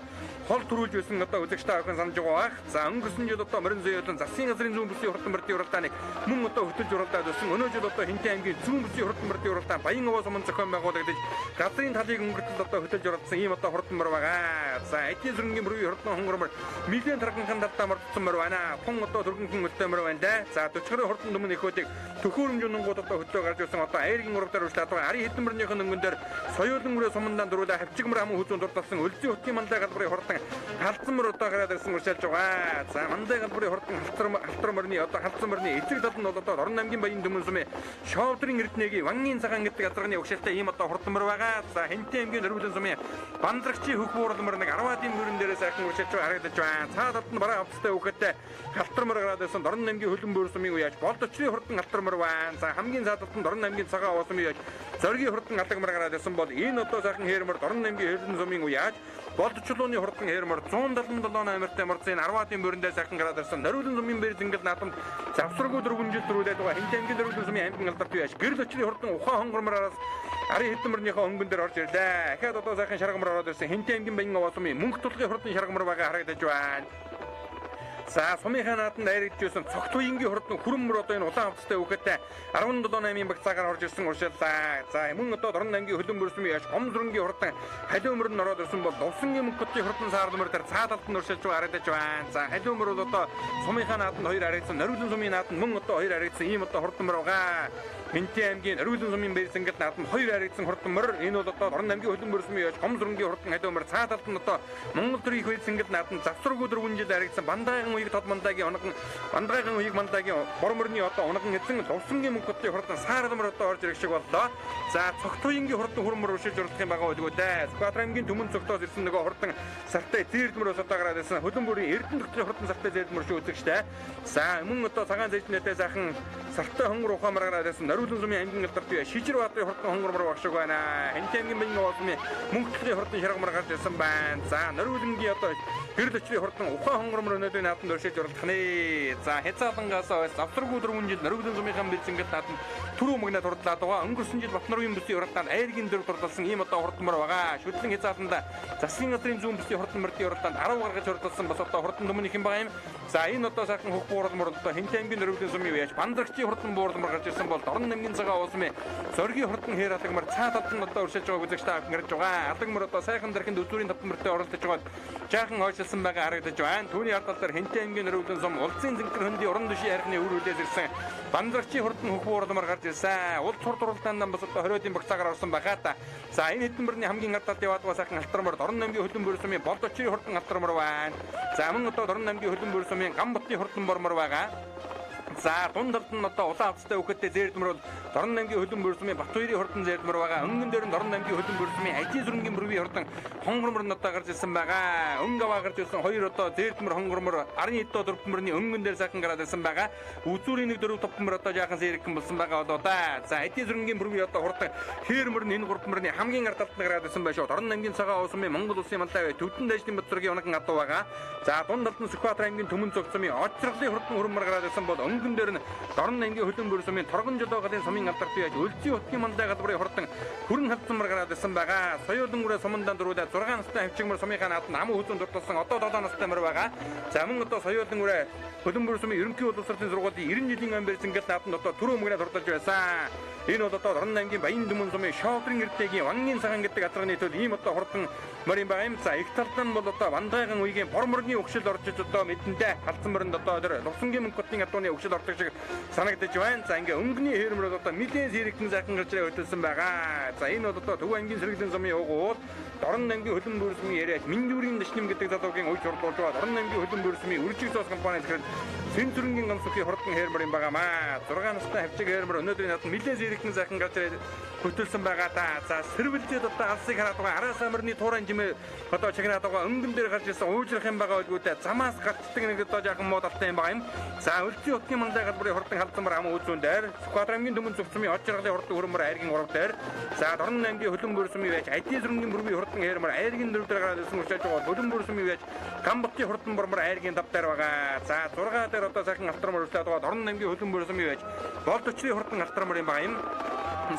хол төрүүлж байсан одоо үзэгчтэй охин санаж байгаа бах. За өнгөрсөн жил одоо морин зүйн засгийн газрын зүүн бүсийн хурдан мөрдийн уралдааныг мөн одоо хөтөлж уралдаад байсан. Өнөө жил одоо Хинтээ аймгийн зүүн бүсийн хурдан мөрдийн уралдаан Баян овоо суман зохион байгуулагдаж газрын талыг өнгөртөл одоо хөтөлж уралдсан ийм одоо хурдан мөр байгаа. За эдийн зүрхний мөрийн хурдан хонгор мөр нэгэн тарганхан талдаа мордсон мөр байна. Тун одоо түргэнхэн өлтөө мөр байна да. За 40 гаруй хурдан түмэн эхүүдийг төхөөрөмж унгууд одоо хөтлөө гарч ирсэн одоо айргийн урав дээр урьдлаад байгаа. Арын хэдэн мөрнийхэн өнгөн дээр соёолон мөрөө сумандаан дөрүүлээ хавчиг мөр аман хүзүүн дурдсан өлзий хотын мандаа галбарын хурдан халдсан мөр одоо гараад ирсэн уршаалж байгаа. За мандаа галбарын хурдан халтар мөрний одоо халдсан мөрний эцэг тал нь бол одоо Дорн аймгийн баян түмэн сумын Шовдрын Эрдэнэгийн Вангийн цагаан гэдэг газарны угшаалтай ийм одоо хурдан мөр байгаа. За Хинтээ аймгийн нөрвөлэн сумын Бандрагчийн хөх буурал мөр нэг 10-аад мөрөн дээрээ сайхан уршаалж байгаа харагдаж байна. Цаа талд нь бараа хавцтай хүүхэдтэй халтар мөр гараад ирсэн Дорн аймгийн хөлөн бөөр сумын үеэж болд очрын хурдан халтар мөр байна. За хамгийн цаа талд нь Дорн аймгийн цагаан овоо сумын үеэж зоригийн хурдан алдаг мөр гараад ирсэн бол энэ одоо сайхан хээр мөр Дорн аймгийн хөлөн сумын үеэж болд чулууны хурдан хээр мөр 177 амиртай морцын 10-аад мөрөндөө сайхан гараад ирсэн. Нөрвөлэн сумын бэр зингэл наадамд завсаргүй дөрвөн жил дөрүүлээд байгаа Хинтээ аймгийн нөрвөлэн сумын аймгийн алдарт үеэж гэрэл очрын хурдан ухаан хонгор мөр араас арын хэдэн мөрнийхөө өнгөн дээр орж ирлээ. Ахаад одоо сайхан шаргамар ороод ирсэн. Хинтээ аймгийн баян овоо сумын мөнх тулгын хурдан шаргамар байгаа харагдаж байна. За сумынхаа нааданд айрагдж байсан цогт уянгийн хурдан хүрэн мөр одоо энэ улаан хавцтай үхэтэй 17 8-ын багцаагаар орж ирсэн уршиллаа. За мөн одоо Дорн аймгийн хөлөн бүрсмийн яаш гом зүрэнгийн хурдан халиу мөр нь ороод ирсэн бол Лувсангийн мөнх хотын хурдан саарл мөр дээр цаа талд нь уршилж байгаа харагдаж байна. За халиу мөр бол одоо сумынхаа нааданд хоёр харагдсан, Нөрвөлэн сумын нааданд мөн одоо хоёр харагдсан ийм одоо хурдан мөр байгаа. Хинтээ аймгийн Нөрвөлэн сумын бэрсэнгэл нааданд хоёр харагдсан хурдан мөр. Энэ бол одоо Дорн аймгийн хөлөн бүрсмийн яаш гом зүрэнгийн хурдан халиу мөр цаа талд нь одоо Монгол төрийн их бэрсэнгэл нааданд завсаргүй дөрвөн жил харагдсан Бандайхан уяг тод мандаагийн унаган Бандайхан уяг мандаагийн бор мөрний одоо унаган эзэн Лувсангийн мөнх хотын хурдан саарл мөр одоо орж ирэх шиг боллоо. За цогт уянгийн хурдан хүрэн мөр уршилж уралдах юм байгаа үлгүү дээ. Сүхбаатар аймгийн түмэн цогтоос ирсэн нөгөө хурдан сартай зээрд мөр ус одоо гараад ирсэн. Хөлөн бүрийн Эрдэнэ дотрын хурдан сартай зээрд мөр шүү үзэгчтэй. За мөн одоо цагаан зээжнэтэй сайхан сартай хонгор ухаан мөр гараад ирсэн. Нөрвөлэн сумын аймгийн алдарт бие Шижир баатрын хурдан хонгор мөр баг шиг байна. Хинтээ аймгийн баян овоо мөнх хотын хурдан шарга мөр гарч ирсэн байна. За Нөрвөлэнгийн одоо гэрэл өчрийн хурдан ухаан хонгор мөр өнөөдрийн нааданд уршилж уралдах нэ. За хязгаарлангаас хойш завсаргүй дөрвөн жил Нөрвөлэн сумынхан бэлзэнгэл нааданд түрүү мөгнө турдлаад байгаа. Өнгөрсөн жил Батнарын бүсийн уралдаанд айргийн дөрөв турдалсан ийм одоо хурдан мөр байгаа. Шүтлэн хязгаарланда засгийн газрын зүүн бүсийн хурдан мөрдийн уралдаанд 10 гаргаж уралдалсан бас одоо хурдан түмэн их юм байгаа юм. За энэ одоо сайхан хөх буурал мөр одоо Хинтээ аймгийн Нөрвөлэн сумын үеэж Бандрагчийн хурдан буурал мөр гарч ирсэн бол Дорн Дорн аймгийн цагаан уусмын зоригийн хурдан хээр алагмар цаа талд нь одоо өршөж байгааг үзэгч та бүхэн харж байгаа. Алагмар одоо сайхан дэрхэнд үзүүрийн тавтан мөртөө оролдож байгаад жаахан хойшилсан байгаа харагдаж байна. Түүний ард тал дээр Хэнтэй аймгийн нөрөвлөн сум Улсын зэнкэр хөндийн уран дөшийн хайрхны үр үлээс ирсэн Бандрагчийн хурдан хөх буурамар гарч ирсэн. Улс хур дурлалдаанд бас одоо 20-ийн багцаагаар орсон байхаа та. За энэ хэдэн мөрний хамгийн ард талд яваад байгаа сайхан алтар мөр Дорн аймгийн хөлбөмбөр сумын Болд очрын хурдан алтар мөр байна. За мөн одоо Дорн аймгийн хөлбөмбөр сумын Гамботын хурдан бормор байгаа. За дунд талд нь одоо улаан хавцтай үхэдтэй зээрдмөр бол Дорн аймгийн хөлбөмбөр сумын Батбаярын хурдан зээрдмөр байгаа. Өнгөн дээр нь Дорн аймгийн хөлбөмбөр сумын Ажийн сүрэнгийн бүрвийн хурдан хонгормор нь одоо гарч ирсэн байгаа. Өнгө аваа гарч ирсэн хоёр одоо зээрдмөр хонгормор 10 доо 4 мөрний өнгөн дээр сайхан гараад ирсэн байгаа. Үзүүрийн 1 4 5 мөр одоо жаахан сэрэгхэн болсон байгаа болоо да. За Ажийн сүрэнгийн бүрвийн одоо хурдан хээр мөр нь энэ 3 мөрний хамгийн ард талд нь гараад ирсэн байх шүү. Дорн аймгийн цагаан уусмын Монгол улсын маллай төвдөн дайчны Батцоргийн унахан адуу байгаа. За дунд талд нь Сүхбаатар аймгийн Түмэн зогцсомын Очроглын хурдан хөрмөр гараад ирсэн бол өнгөн дээр нь Дорн аймгийн хөлбөмбөр сумын Торгон жолоо галын сумын алдарт бий Өлзий утгийн мандai галбарын хурдан хүрэн халдсанмар гараад ирсэн байгаа. Соёолон үрээ сумандан дөрүүдээ 6 настай хавчигмар сумынхаа нааданд аман хүзүүн дурталсан одоо 7 настай мөр байгаа. За мөн одоо соёолон үрээ хөлбөмбөр сумын ерөнхий боловсролын сургуулийн 90 жилийн ам барьсан гэл нааданд одоо түрүү мөнгөний дурталж байсан. Энэ бол одоо Дорн аймгийн Баян дүмэн сумын Шодрын эрдэгийн Вангийн цагаан гэдэг газрын төл ийм одоо хурдан мөр юм байгаа юм. За их талд нь бол одоо Вандайган үеийн бор мөрний өгшөл орж иж одоо мэдэндээ халдсан мөрөнд одоо тэр Лувсангийн мөнгөтний адууны өгшөл ордог шиг санагдаж байна. За ингээ өнгөний хээрмөр одоо нэлээд сэрэгтэн сайхан гарч ирээ хөтөлсөн байгаа. За энэ бол одоо Төв аймгийн сэргэлэн сумын угуул Дорн аймгийн хөлбөмбөр сумын яриач Миндүрийн дэшнэм гэдэг залуугийн уйж хурдуулж байгаа. Дорн аймгийн хөлбөмбөр сумын Үржиг цоос компани захирал Сэнцүрэнгийн гамсуухийн хурдан хээрмөр юм байгаамаа. 6 настай хавчиг хээрмөр өнөөдрийн наадам нэлээд сэрэгтэн сайхан гарч ирээ хөтөлсөн байгаа да. За сэрвэлзээд одоо алсыг хараад байгаа. Араас мөрний тууран жимээ одоо чагнаад байгаа. Өнгөн дээр гарч ирсэн уужрах юм байгаа үлгүүдээ замаас гарчдаг нэг одоо жаахан муу талтай юм байгаа юм. За Өлзий утгийн мандai галбарын хурдан халдсан ам үзүүн дээр Сүхбаатар аймгийн Түмэн зүгцмийн од жаргалын хурдан хөрөмөр айргийн 3 дээр за Дорн аймгийн хөлбөмбөр сумын байж Ажийн сүрэнгийн бүрвийн хурдан хээрмөр айргийн 4 дээр гараад ирсэн уршааж байгаа. Хөлбөмбөр сумын байж Гамботын хурдан бормор айргийн 5 дээр байгаа. За 6 дээр одоо сайхан алтар мөр урьдлаад байгаа. Дорн аймгийн хөлбөмбөр сумын байж Болд өчрийн хурдан алтар мөр юм байгаа юм.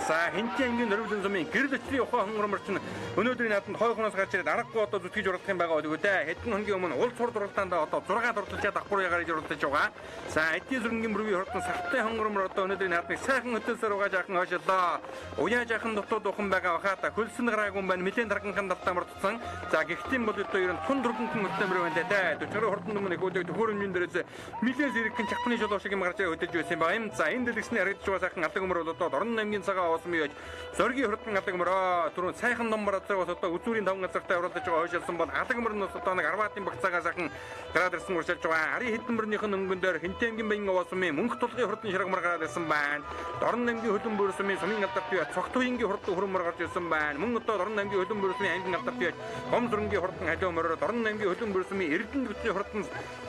За Хинтэн аймгийн Нөрвөлэн сумын гэрэл өчрийн ухаан хонгормор чинь өнөөдрийн нааданд хойхоноос гарч ирээд аргагүй одоо зүтгэж уралдах юм байгаа үлгүү дээ. Хэдэн хоногийн өмнө улс хур уралдаанд одоо 6 дурлалчаа давхар ягаар иж уралдаж байгаа. За Ажийн сүрэнгийн бүрвийн хурдан сартай хонгормор одоо өнөөдрийн наадмыг сайхан хөтөлсөр угаа жаахан хойшлоо. Уяа жаахан дутуу духан байгаа баха та хөлсөн гараагүй юм байна. Нэлээд дарганхан далтаа мордсон. За гэхдээ бол одоо ер нь тун дөрвөн хөтөлмөр байна дээ. 40 хурдан өмнө их өдөг төхөөрөмжийн дээрээс нэлээд зэрэгхэн чахны жолоо шиг юм гарч хөтөлж байсан юм байгаа юм. За энэ дэлгэсний харагдаж байгаа сайхан алдаг өмөр бол одоо Дорн аймгийн цагаан уусмын яаж зоригийн хурдан алдаг мөрөө түрүүн сайхан номбар азраг бас одоо үзүүрийн таван газартай оролдож байгаа хойшилсан бол алдаг мөр нь одоо нэг арваатын багцаагаа сайхан гараад ирсэн уршилж байгаа. Арын хэдэн мөрнийх нь өнгөн дээр Хинтэн аймгийн баян уусмын мөнх тулгын хурдан шаргамар гараад ирсэн байна. Дорн аймгийн хөлбөмбөр сумын сумын алдарт бие цогтуйнгийн хурдан хөрөмөр гарч ирсэн байна. Мөн одоо Дорн аймгийн хөлбөмбөр сумын аймгийн алдарт бие гом зүрэнгийн хурдан халиу мөрөөр Дорн аймгийн хөлбөмбөр сумын Эрдэнэ бүтгийн хурдан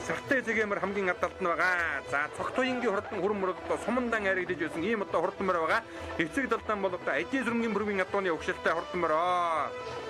сартай зэгэмэр хамгийн ард талд нь байгаа. За цогтуйнгийн хурдан хөрөмөр одоо сумандан айрагдаж байсан ийм одоо хурдан мөр байгаа. Эцэг талдан бол одоо Ажийн сүрэнгийн бүрвийн адууны өгшөлтэй хурдан мөрөө.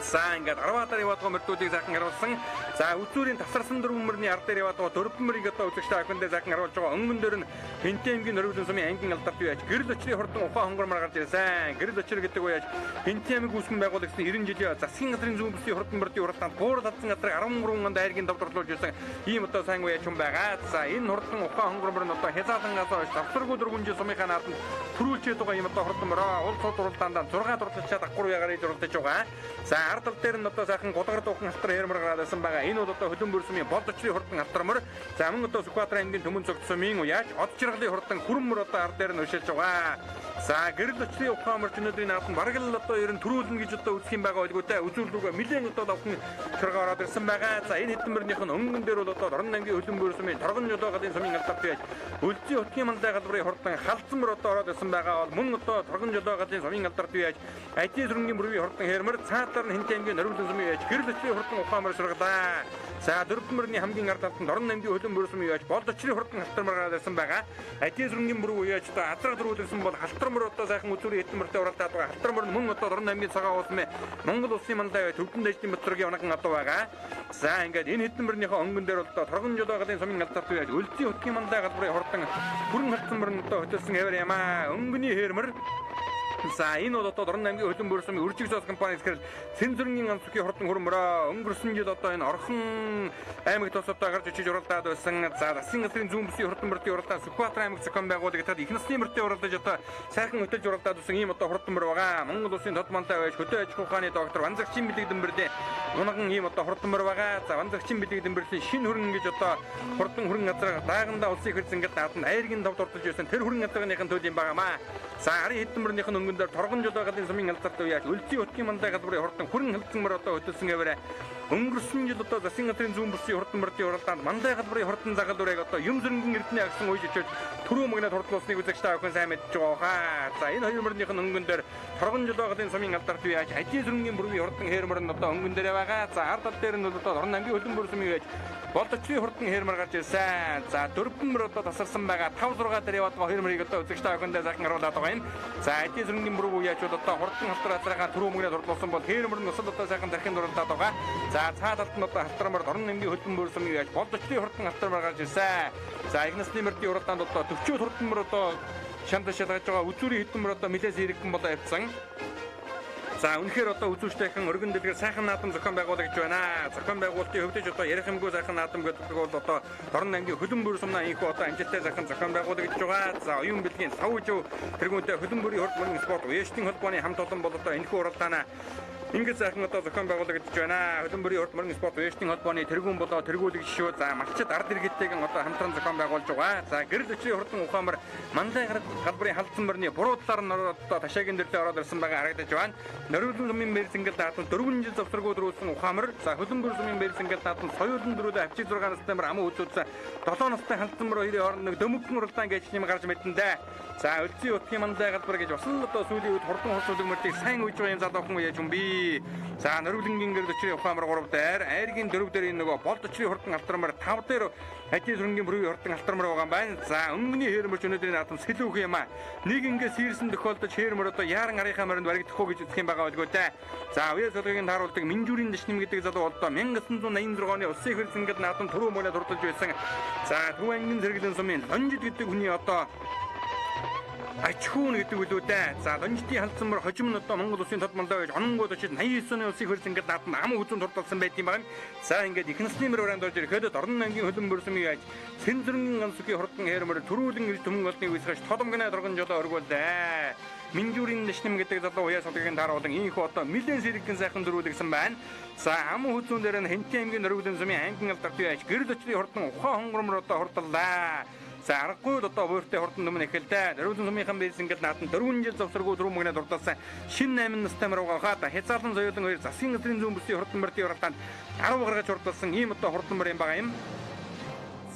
За ингээд арваатаар яваад байгаа мөрдүүдийг сайхан харуулсан. За үзүүрийн тасарсан дөрвөн мөрний ард дээр яваад байгаа дөрвөн мөрийг одоо үзэгчтэй охиндээ сайхан харуулж байгаа. Өнгөн дээр нь Хинтэн аймгийн Нөрвөлэн сумын ангийн алдарт бий яаж гэрэл өчрийн хурдан ухаан хонгормор гарч ирсэн. Гэрэл өчр гэдэг үе яаж Хинтэн аймаг үүсгэн байгуулагдсан 90 жилийн засгийн газрын зүүн бүсийн хурдан мөрдийн уралдаанд буурал алдсан газрыг 13 онд айргийн давтарлуулж ирсэн. Ийм одоо сайн үе юм байгаа. За энэ хурдан ухаан хонгормор нь одоо хязаалангаас хойш давтаргүй дөрвөн жил сумынхаа нааданд төрүүлчээд байгаа ийм одоо хурдан мөрөө улс уралдаанд 6 дурлалчаа давхар ягаар иж уралдаж байгаа. За ард тал дээр нь одоо сайхан гудгар дуухан алтар хээрмэр гараад ирсэн байгаа. Энэ бол одоо хөлбөмбөр сумын болд өчрийн хурдан алтар мөр. За мөн одоо Сүхбаатар аймгийн Түмэн цогт сумын уяаж од жаргалын хурдан хүрэн мөр одоо ард дээр нь өшөж байгаа. За гэрэл өчрийн ухаан мөрч өнөөдрийн наадам бараг л одоо ер нь төрүүлнэ гэж одоо үзэх юм байгаа ойлгүй дээ. Үзүүл рүүгээ нэлээд одоо давхан шургаа ороод ирсэн байгаа. За энэ хэдэн мөрнийх нь өнгөн дээр бол одоо Дорн аймгийн хөлбөмбөр сумын торгон жолоо галын сумын алдарт байж Өлзий утгийн мандai галбарын хурдан халдсан мөр одоо ороод ирсэн байгаа бол мөн одоо торгон жолоо галын сумын алдарт байж Ажийн сүрэнгийн бүрвийн хурдан хээрмэр цаадлаар нь Хинтэн аймгийн Нөрвөлэн сумын яаж гэрэл өчрийн хурдан ухаан мөр шургалаа. За дөрвөн мөрний хамгийн ард талд нь Дорн аймгийн хөлбөмбөр сумын яаж болд өчрийн хурдан халтар мөр гараад ирсэн байгаа. Ажийн сүрэнгийн бүрв яаж одоо азраг дөрвөлсэн бол халтар мөр одоо сайхан үзүүрийн хэдэн мөртэй уралдаад байгаа. Халтар мөр нь мөн одоо Дорн аймгийн цагаан уусмын Монгол улсын мандai төвдөн дэжлийн Батцоргийн унахан адуу байгаа. За ингээд энэ хэдэн мөрнийхөө өнгөн дээр бол одоо торгон жолоо галын сумын алдарт яаж Өлзий утгийн мандai галбарын хурдан бүрэн халтсан мөр нь одоо хөтөлсөн хэвээр юм аа. Өнгөний хээрмэр За энэ бол одоо Дорн аймгийн хөлбөмбөр сумын Үржиг зоос компани захирал Цэнзүрнгийн Ганцүхийн хурдан хөрмөрөө өнгөрсөн жил одоо энэ Орхон аймагт бас одоо гарч очиж уралдаад байсан. За засгийн газрын зүүн бүсийн хурдан мөрдийн уралдаан Сүхбаатар аймаг зохион байгуулагдаад их насны мөрдийн уралдаж одоо сайхан хөтөлж уралдаад байсан ийм одоо хурдан мөр байгаа. Монгол улсын тод мантай байж хөдөө аж ахуй ухааны доктор Ванзагчин бэлэг дэмбэрлийн унаган ийм одоо хурдан мөр байгаа. За Ванзагчин бэлэг дэмбэрлийн шинэ хөрөнгө гэж одоо хурдан хөрөнгө газар даагандаа улсын их хэрэгцээ нааданд айргийн товд ордож байсан тэр хөрөнгө газрынхын төлөв юм байгаамаа. За арын хэдэн мөрнийх нь өнгөн дээр торгон жолоо галын сумын алдарт үеаш өлзий утгийн мандai галбарын хурдан хүрэн хөлдсөн мөр одоо хөтөлсөн гэвэрэ өнгөрсөн жил одоо засгийн газрын зүүн бүсийн хурдан мөрдийн уралдаанд мандai галбарын хурдан загалуурыг одоо юм зөрөнгөн эрдэнэ агсан үеж очиж түрүү мөгнөд хурдлуулсныг үзэгч та бүхэн сайн мэдж байгаа хаа. За энэ хоёр мөрнийх нь өнгөн дээр торгон жолоо галын сумын алдарт үеаш ажийн зөрөнгийн бүрвийн хурдан хээр мөр нь одоо өнгөн дээр байгаа. За ард тал дээр нь одоо Дорн аймгийн хөлбөмбөр сумын үеаш болдочрын хурдан хээр мөр гарч ирсэн. За дөрвөн мөр одоо тасарсан байгаа. 5 6 дээр яваад байгаа хоёр мөрийг одоо үзэгч та бүхэндээ сайхан харуулад байгаа юм. За ажийн зөрөнгийн бүрв үеашууд одоо хурдан халтар азраагаа түрүү мөгнөд хурдлуулсан бол хээр мөр нь усад одоо сайхан тархинд уралдаад байгаа. За цаа талд нь одоо халтармар Дорн аймгийн хөлбөмбөр сумын үеаш болдочрын хурдан халтармар гарч ирсэн. За их насны мөрдийн уралдаанд одоо 40 хурдан мөр одоо шамдаж шалгаж байгаа. Үзүүрийн хэдэн мөр одоо нэлээс иргэн болоо явцсан. За үнэхээр одоо үзүүштэйхэн өргөн дэлгэр сайхан наадам зохион байгуулагдж байна. Зохион байгуулалтын хувьд ч одоо ярих юмгүй сайхан наадам гэдэг бол одоо Дорн аймгийн хөлбөмбөр сумнаа инхүү одоо амжилттай сайхан зохион байгуулагдж байгаа. За оюун бэлгийн Савжив тэргүүнтэй хөлбөмбөрийн хурд мөрийн спорт уяаштын холбооны хамт олон бол одоо энэхүү уралдаанаа Ингээд сайхан одоо зохион байгуулагдж байна. Хөлбөмбөрийн урд мөрийн спорт уяаштын холбооны тэргүүн болоо тэргүүлэгч шүү. За малчид ард иргэдтэйгэн одоо хамтран зохион байгуулж байгаа. За гэрэл өчрийн хурдан ухаамар Манлай галбарын халдсан мөрний буруу талаар нь одоо ташаагийн дэрлээ ороод ирсэн байгаа харагдаж байна. Нориулан сумын мэрзэнгэл даатан 4 жил завсаргүй дөрүүлсэн ухаамар. За хөлбөмбөр сумын мэрзэнгэл даатан соёолон дөрүүлээ авчиг 6 настай мөр аман үзүүлсэн 7 настай халдсан мөр хоёрын хооронд нэг дөмөгдөн уралдаан гэж юм гарч мэдэндээ. За өлзий утгийн Манлай галбар гэж бас л одоо сүүлийн үед хурдан хурц мөрдийг сайн үйж байгаа юм залуухан үеж юм би. За Нориулангийн гэрэл өчрийн ухаамар 3 дээр, айргийн 4 дээр энэ нөгөө болд өчрийн хурдан алтармар 5 дээр ажийн сүрэнгийн бүрийн хурдан алтармар байгаа юм байна. За өнгөний хээрмөрч өнөөдрийн наадам сэлүүх юм аа. Нэг ингээд сэрсэн тохиолдолд хээрмөр одоо яаран арийнхаа морин баригдах уу гэж үзэх юм байгаа байлгүй дээ. За уяа сулгыг тааруулдаг Минжүүрийн дэшнэм гэдэг залуу одоо 1986 оны улсын их хэрэгцээ наадам түрүү мөрөд хурдалж байсан. За Төв ангийн зэрэглэн сумын Лонжид гэдэг хүний одоо Ачхүүн гэдэг үлээ дээ. За Лонжидын халдсан мөр хожим нь одоо Монгол улсын тод мандаа байж ононгууд очиж 89 оны улсын хөрс ингээд наадам ам хүзүүн турдалсан байт юм байна. За ингээд их насны мөр өрөөнд орж ирэхэд Дорн ангийн хөлбөмбөр сумын яаж Цэнзүрнгийн ганцгийн хурдан хээр мөр төрүүлэн ирж төмөн олныг үсгэж толомгнаа доргон жолоо өргүүлээ. Минжүүрийн дэшнэм гэдэг залуу уяа сулгийг тааруулан ийхүү одоо нэлээд сэрэгэн сайхан дөрүүлгсэн байна. За ам хүзүүн дээр нь Хэнтийн аймгийн Нориулын сумын ангийн алдарт яаж гэрэл өчрийн хурдан ухаан хонгормор одоо хурдаллаа. За аргагүй л одоо бууртай хурдан өмнө эхэлдэ. Нориулын сумынхан бэлсэн гэл наадам 4 жил завсаргүй дөрвөн мөгнөд дурдалсан шинэ 8 настай мөр угаахад хязгаарлан соёолон хоёр засгийн газрын зүүн бүсийн хурдан мөрдийн уралдаанд 10 гаргаж хурдалсан ийм одоо хурдан мөр юм байгаа юм.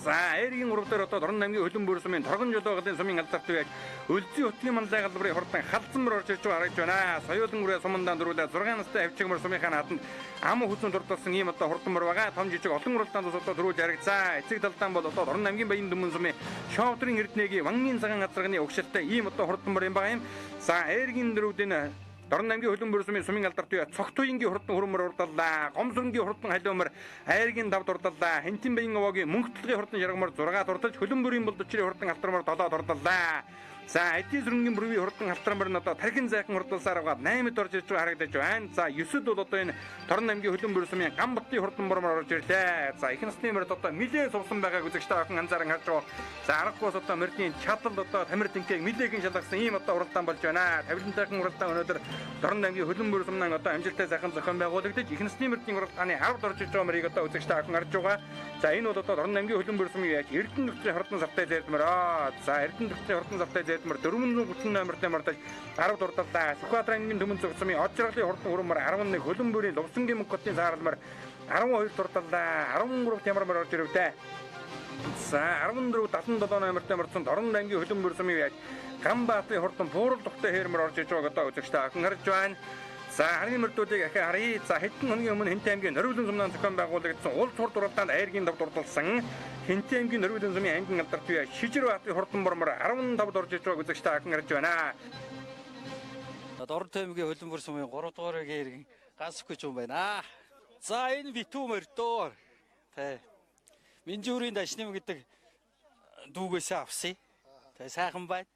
За айргийн 3 дээр одоо Дорн аймгийн хөлбөмбөр сумын торгон жолоо галын сумын алдарт үеаш өлзий утгийн манлай галбарын хурдан халдсан мөр орж ирж байгаа харагдаж байна. Соёолон үрээ сумандаан дөрүүлээ 6 настай авчиг мөр сумынхаа нааданд ам хүзүүн дурдалсан ийм одоо хурдан мөр байгаа. Том жижиг олон уралдаанд бас одоо төрүүлж харагдсан. Эцэг талдаан бол одоо Дорн аймгийн Баян дүмэн сумын Шовдрын Эрдэнэгийн Вангийн цагаан газарганы өгшөлтэй ийм одоо хурдан мөр юм байгаа юм. За айргийн дөрүүдийн Дорн аймгийн хөлбөмбөр сумын сумын алдарт үе цогтуйнгийн хурдан хөрөмөр урдаллаа. Гомсрөнгийн хурдан халиумар айргийн 5 дурдаллаа. Хэнтин баян овоогийн мөнх талгын хурдан жаргамар 6 дурдалж хөлбөмбөрийн болдочрын хурдан алтармар 7 дурдаллаа. За ажийн сүрэнгийн бүрвийн хурдан халтармар нь одоо тархин зайхан хурдалсаар аваад 8-д орж ирж байгаа харагдаж байна. За 9-д бол одоо энэ Дорн аймгийн хөлбөмбөр сумын Ганботын хурдан бормор орж ирлээ. За их насны мөрд одоо нэлээд сувсан байгааг үзэгч та бүхэн анзааран харж байгаа. За аргагүйс одоо мөрдийн чадал одоо тамир тэнхээг нэлээхэн шалгасан ийм одоо уралдаан болж байна. Тавилантайхан уралдаан өнөөдөр Дорн аймгийн хөлбөмбөр сумнан одоо амжилттай сайхан зохион байгуулагдаж их насны мөрдийн уралдааны 10-д орж ирж байгаа мөрийг одоо үзэгч та бүхэн харж байгаа. За энэ бол одоо Дорн аймгийн хөлбөмбөр сумын яаж Эрдэнэ төвчний хурдан савтай зэдмөр. За Эрдэнэ төвчний хурдан савтай зэдмөр 430 номертой мордож 10 дурдаллаа. Сүхбаатар аймгийн төмөн зогсмын од жаргалын хурдан хөрөмөр 11 хөлбөмбөрийн Лувсангийн мөнгөтийн сааралмар 12 дурдаллаа. 13 ямар мөр орж ирвдээ. За 14 77 номертой мордсон Дорн аймгийн хөлбөмбөр сумын яаж Ганбаатын хурдан буурал тухтай хээрмэр орж иж байгааг одоо үзэгч та охин харж байна. За харын мөрдүүдийг ахи харъя. За хэдэн хоногийн өмнө Хэнтэн аймгийн Нориулын сумнаан зохион байгуулагдсан улс хурд уралдаанд айргийн давд урдалсан Хэнтэн аймгийн Нориулын сумын ангийн алдарт бие Шижир баатын хурдан бормор 15-д орж иж байгааг үзэгч та охин харж байна. Дорн аймгийн хөлбөмбөр сумын 3 дугаар иргэн ганцгүй юм байна. За энэ битүү мөрдөө. Тэ. Минжүүрийн дашним гэдэг дүүгээсээ авсан. Тэ сайхан байна.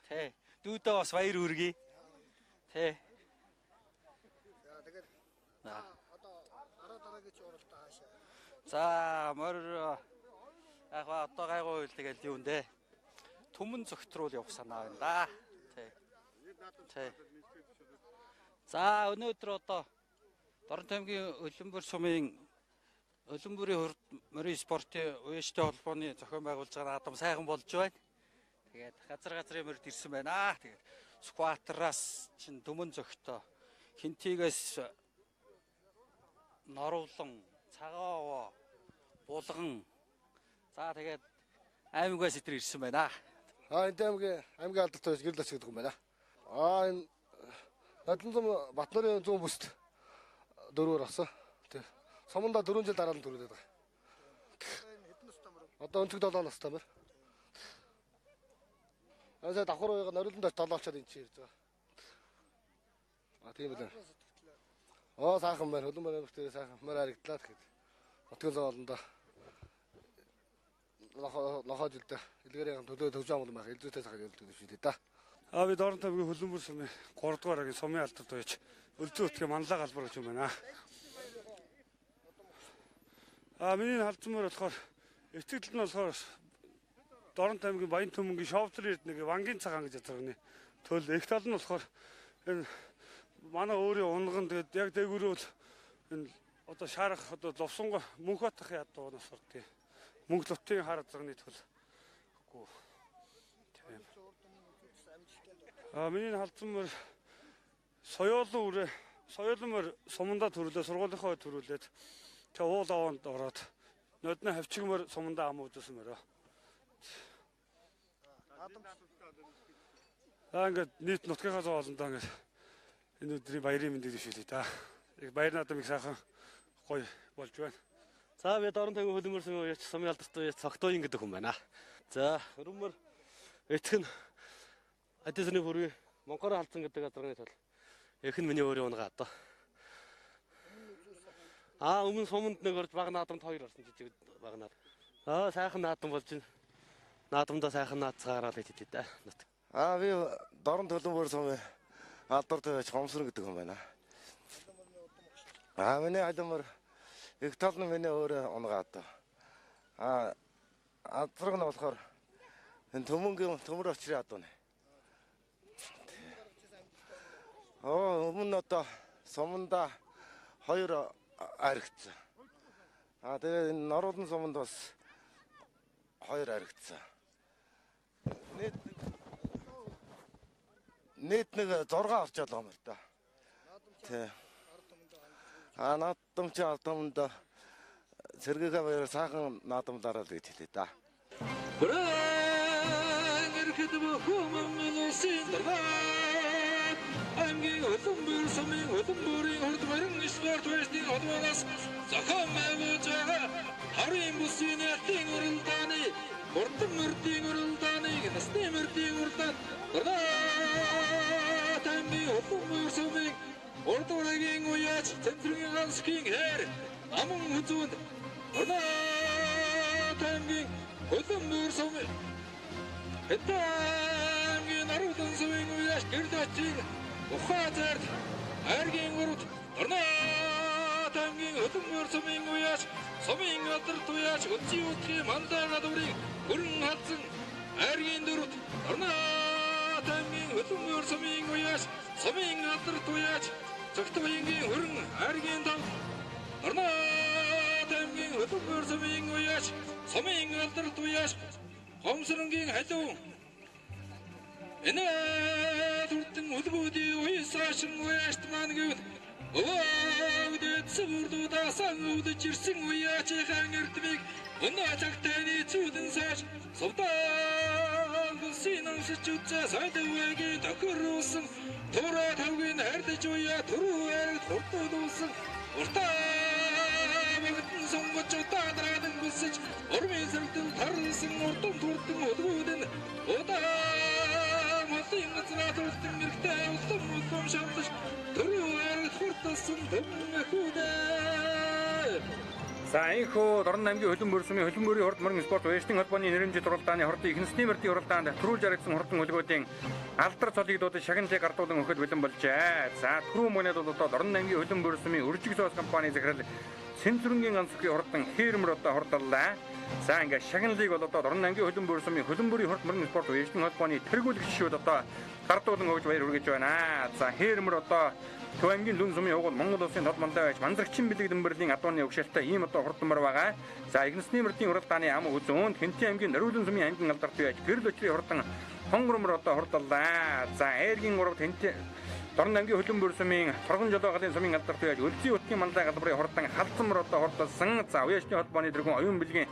Тэ. Дүүдээ бас баяр хүргэе. Тэ. За тэгээд одоо дараа дараагийн чи уралдаа хаашаа. За морь яг одоо гайгүй үйл тэгэл юу нэ. Түмэн зөгтөрүүл явах санаа байна да. Тэ. Тэ. За өнөөдөр одоо Дорнот аймгийн Улинбөр сумын Улинбөрийн хурд морин спортын уяжтай холбооны зохион байгуулж байгаа наадам сайхан болж байна. Тэгээд газар газрын морьд ирсэн байна. Тэгээд Сүхбаатараас чинь Түмэн зөгтөө, Хинтигээс Норовлон, Цагаавоо, Булган. За тэгээд аймагаас итэр ирсэн байна. А энэ аймгийн алдартай гэрэл ач гэдэг юм байна. А энэ Надлан Батнарын зүүн бүст дөрвөөр авсан. Тэг. Сумандаа 4 жил дараа нь төрүүлээд байгаа. Одоо өнцөг 7 настай мөр. Аа давхар уяга нориуланд очиж долоолчоод энэ чи ирж байгаа. А тийм үү. Оо сайхан байна. Хөлбөмбөр аймагт дээр сайхан мөр харагдлаа тэгэхэд. Нутгийн зам олондоо нохоо жилдээ илгээрийн төлөө төвж амгал байх элзүүтэй сайхан ялдаг шүү дээ да. А би Дорнот аймгийн Хөлбөмбөр сумын 3 дугаар ангийн сумын алдар дуяж Өлзөө өтгийн манлай галбар гэж юм байна. А миний халдсан мөр болохоор эцэг тал нь болохоор Дорнот аймгийн Баян түмэнгийн Шовдор эрдэнэ Вангийн цагаан гэж язгарны төл их тал нь болохоор энэ манай өөрийн унган тэгээд яг дээгүүрөө бол энэ одоо шаарах одоо лувсанго мөнх батах ядуунаас ордгийг мөнх лутын хар азганы төл үгүй тийм. А миний халдсан мөр соёолон үрээ соёолон мөр сумандаа төрүүлээ сургуулийнхаа төрүүлээд тэг уул аваанд ороод нодны хавчиг мөр сумандаа ам үзсэн мөрөө. За ингээд нийт нутгийнхаа зоо олондоо ингээд энэ өдрийн баярын мэндийг дэвшүүлье да. Яг баяр наадам их сайхан гоё болж байна. За би Дорнот аймгийн Хөлбөмбөр сумын уяач сумын алдартай уяач Цогтооён гэдэг хүн байна. За хөрөмөр эцэг нь Адисны бүрийн Монголоор халдсан гэдэг газрын тул эх нь миний өөрийн унгаа одоо. Аа өмнө суманд нэг орж баг наадамд хоёр орсон жижиг баг наад. Аа сайхан наадам болж байна. Наадамдаа сайхан наадцгаараа л гэж хэлээ да. Аа би Дорнот Хөлбөмбөр сумын алдартай уяач Гомсрон гэдэг хүн байна. Аа миний халимар их тал нь миний өөрөө унгаа одоо. Аа азраг нь болохоор энэ төмөнгийн төмөр очрын адуу нэ. Оо өмнө одоо суманда хоёр аригдсан. Аа тэгээ энэ норуулан суманд бас хоёр аригдсан. Нийт нэг 6 орчоод байгаа юм л да. Тий. Аа наадам чи алдамд сэргээгээ баяр сайхан наадамлаараа л гэж хэлээ да. Бүрэн ирэхэд бүхэн улсын дургай аймгийн Хөлбөмбөр сумын Хөлбөмбөрийн хурд морин спорт байшны холбоноос зохион байгуулж байгаа харын бүсийн ялтын уралдааны хурдан мөрдийн уралдааныг насны мөрдийн уралдаанд Дорнот аймгийн Хөлбөмбөр сумын урдуурагийн уяач Цэнцэргийн ганцхийн хээр аман хүзүүнд Дорнот аймгийн Хөлбөмбөр сумын Хэтэн Нарудан сумын уяач Гэрдачийн ухаа зард айргийн урд Дорнот аймгийн Хөлбөмбөр сумын уяач сумын алдарт уяач Өдсийн утгийн мандаа гадуурыг бүрэн халдсан айргийн дөрөвт Дорнот аймгийн Хөлбөмбөр сумын уяач сумын алдарт уяач Цогтоёнгийн хөрөн айргийн тав Дорнот аймгийн Хөлбөмбөр сумын уяач сумын алдарт уяач Гомсронгийн халиу энэ төрдөн үлгүүдийн уясаашин уяашт маань гэвэл өвөөд сүрдүүдасан өвдөж ирсэн уяачийн эрдмийг өнөө цагтаны зүудэн сааш сувдаан гүсийн амсч үзээ сайдвэгийн тохируулсан тураа тавгийн хайрлаж уяа түрүү яригд хурдуулсан уртаа бүгдэн сонгож удаа дараадан гүсэж урмын сэрдэн тарлсан урдан турдан үлгүүд нь удаа молын газраа турдан мэрэгтэй улам улам шамлаж түрүү яригд хурдалсан төмөн өхүүдээ. За энэхүү Дорнод аймгийн хөлбөмбөр сумын хөлбөмбөрийн хурд мөрөн спорт уяжтын холбооны нэрэмжит уралдааны хурдын ихэнсний мөрдийн уралдаанд түрүүлж харагдсан хурдан хөлгүүдийн алдар цолыг дуудаж шагналыг гардуулан өгөхөд бэлэн болжээ. За түрүү мөнөд бол одоо Дорнод аймгийн хөлбөмбөр сумын өржиг зоос компани захирал Сэнцүрэнгийн ганцхан хурдан хээрмэр одоо хурдаллаа. За ингээд шагналыг бол одоо Дорнод аймгийн хөлбөмбөр сумын хөлбөмбөрийн хурд мөрөн спорт уяжтын холбооны тэргүүлэгчшүүд одоо гардуулан өгж баяр хүргэж байна. За хээрмэр одоо Төв аймгийн Лүн сумын угуул Монгол улсын тод мандаа байж Манзарчин бэлэг дэмбэрлийн адууны өгшөлтөй ийм одоо хурдмар байгаа. За Игнэсний мөрдийн уралдааны ам үзүүнд Хэнтийн аймгийн Нориулын сумын аймгийн алдарт байж гэрэл өчрийн хурдан хонгормор одоо хурдаллаа. За айргийн 3 Хэнтийн Дорнод аймгийн хөлбөмбөр сумын Торгон жолоо галын сумын алдарт байж Өлзий утгийн мандаа галбарын хурдан халдсанмар одоо хурдалсан. За уяачны холбооны дэргүн оюун бэлгийн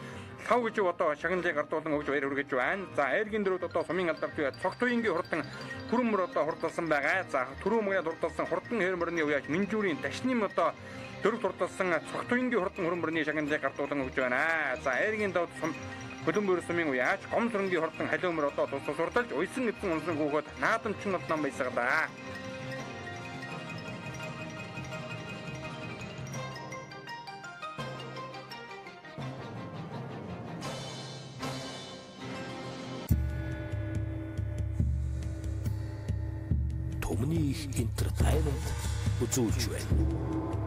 лав гэж одоо шагналыг гардуулан өгж баяр хүргэж байна. За айргийн дөрөвд одоо сумын алдарт бий цогтуйнгийн хурдан хүрэмөр одоо хурдалсан байгаа. За түрүү мөгнөд хурдалсан хурдан хээр мөрний уяач Минжүүрийн дашним одоо дөрөвд хурдалсан цогтуйнгийн хурдан хүрэмөрний шагналыг гардуулан өгж байна. За айргийн давд хөлбөмбөр сумын уяач гом сүрэнгийн хурдан халиумөр одоо тус тус хурдалж уйсан эзэн унсан хүүхэд наадамчин олнон баясгалаа. Түмний их entertainment үзүүлж байна.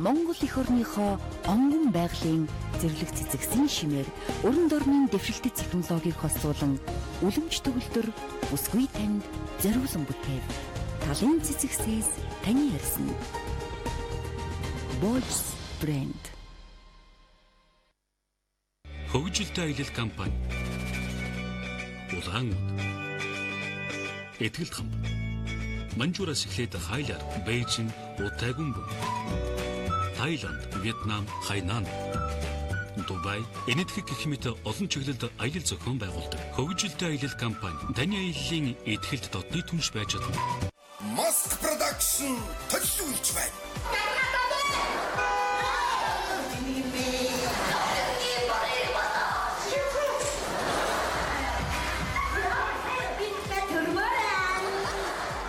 Монгол эх орныхоо онгон байгалийн зэрлэг цэцэгсийн шимээр өрн дорнын дэвшилтэт технологиг хослуулан үлэмж төгөлдөр бүсгүй танд зориулан бүтээв. Талын цэцэгсээс таны ярьсан. Boys брэнд. Хөгжилтэй аялал компани. Улаан үд. Этгэлт хамт. Манжуураас эхлээд Хайлар, Бээжин, Утайгүн бүм. Таиланд, Вьетнам, Хайнан, Дубай, Энэтхэг гэх мэт олон чиглэлд аялал зохион байгуулдаг. Хөгжилтэй аялал компани таны аяллаа итгэлд дотны түнш байж чадна. Mask Production төлөвлөж байна.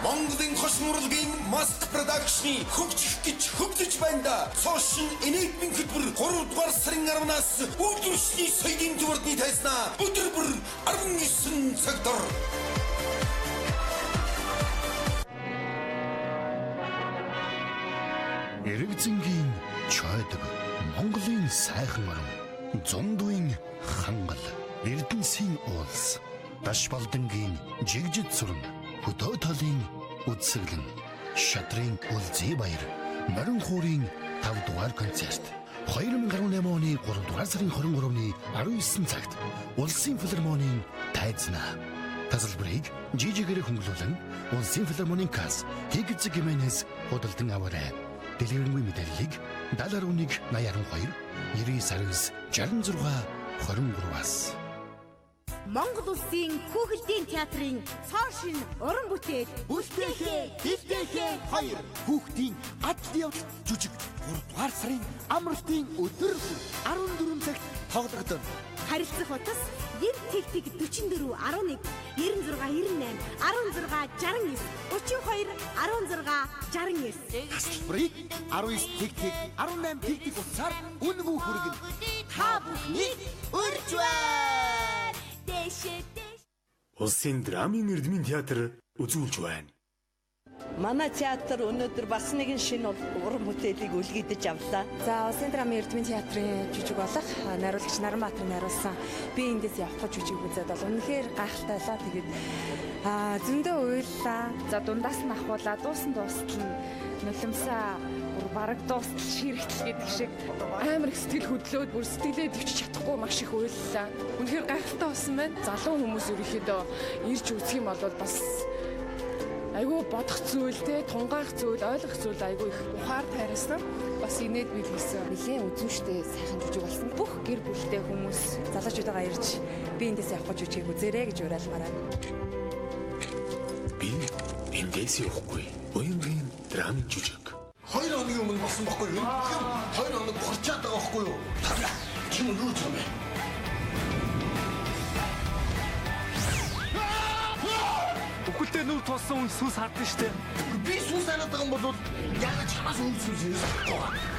Монголын хош мурлагийн Mask Production-ы хөгжих гэж хөгжиж байна да. Цоошин энэгмийн хөтөлбөр 3 дугаар сарын 10-наас үйлдвэрчний соёлын төвөрдний тайзнаа өдөр бүр 19 цаг дор. Эрэгзэнгийн чойдог Монголын сайхан орон, зундуйн хангал, Эрдэнсийн уулс, Дашбалдангийн жигжид сүрэн, хөдөө талын үдсэглэн, шатрын үлзий баяр, морин хуурын 5 дугаар концерт. 2018 оны 3 дугаар сарын 23-ны 19 цагт Улсын филармонийн тайзнаа. Тасалбарыг жижигээр хөнгөлүүлэн Улсын филармонийн касс Тэгзэг гимэнэс худалдан аваарай. Дэлгэрэнгүй мэдээллийг 71 82 99 66 23-аас. Монгол Улсын Хүүхэлдийн театрын цоо шинэ уран бүтээл Бүлтээхээ Дэлтээхээ хоёр хүүхдийн адал явдал жүжиг 3 дугаар сарын амралтын өдөр 14 цагт тоглогдоно. Харилцах утас 90 тэг тэг 44 11 96 98 16 69 32 16 69. Тасалбарыг 19 тэг тэг 18 тэг тэг утсаар үнэгүй хүргэнэ. Та бүхнийг урьж байна. Дэшээ дэш. Улсын драмын эрдмийн театр үзүүлж байна. Манай театр өнөөдөр бас нэгэн шинэ уран бүтээлийг үлгийдэж авлаа. За Улсын драмын эрдмийн театрын жүжиг болох найруулагч Наранбаатар найруулсан би эндээс явах жүжиг үзээд бол үнэхээр гайхалтай байлаа. Тэгээд зөндөө уйллаа. За дундаас нь ахуулаа, дуусан дуустал нь нулимсаа Бараг дуустал ширэгтэл гэдэг шиг амар их сэтгэл хөдлөөд бүр сэтгэлээ төвчж чадахгүй маш их уйллаа. Үнэхээр гайхалтай болсон байна. Залуу хүмүүс ерөнхийдөө ирж үзэх юм бол бас айгүй бодох зүйл те, тунгаах зүйл, ойлгох зүйл айгүй их ухаар тайрсан. Бас инээд биелсэн. Нилээн үзүүштэй сайхан жүжиг болсон. Бүх гэр бүлтэй хүмүүс залуучуудагаа ирж би эндээс явах гэж жүжигийг үзээрэй гэж уриалмаар байна. Би эндээс явахгүй. Уянгын драм жүжиг. 2 хоногийн өмнө болсон байхгүй юу? 2 хоног борчаад байгаа байхгүй юу? Чи юу ч юм бэ? Үхэлдээ нүр тулсан хүн сүнс хардсан штэ. Би сүнс хараад байгаа юм бол яагаад чамаас үл сүнс ирэх вэ?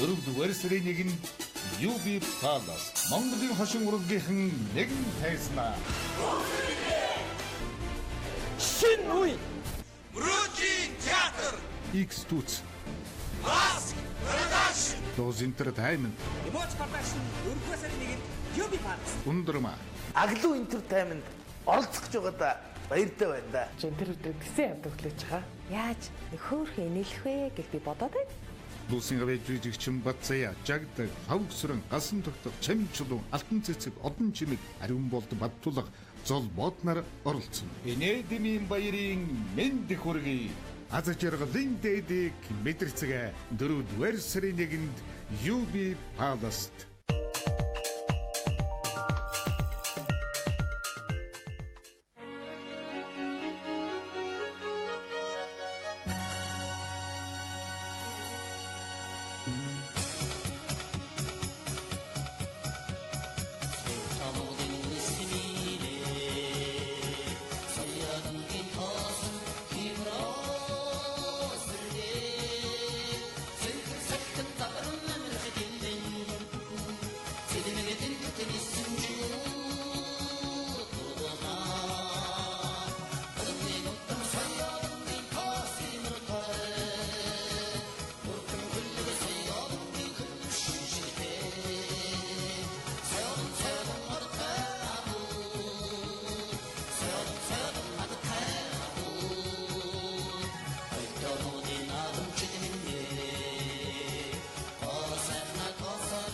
Дөрөвдүгээр сарын 1-нд UB Palace Монголын хошин урлагийнхан нэгэн тайзнаа. Шин үе. Мөрөөдлийн театр. X Түц. Mask Production. Дос Entertainment. Emoji Production 4-р сарын 1-нд UB Palace. Ундрма. Аглуу Entertainment оролцох гэж байгаадаа баяртай байна да. Тэр өдрөө тэсэн явдаг хүлээж байгаа. Яаж хөөхөн инээлэх вэ гэж би бодоод байна. Дүүсийн гавь жүжигчин Батзая, Жагдаг, Хавгсран, Гасан тогтох, Чамчлуу, Алтан цэцэг, Одон чимэг, Ариун болд Баттулга, Зол боднар оролцсон. Инээдмийн баярын мэнд хүргэе. Аз жаргалын дээдийг мэдэрцгээ 4-р сарын 1-нд UB Palace-т.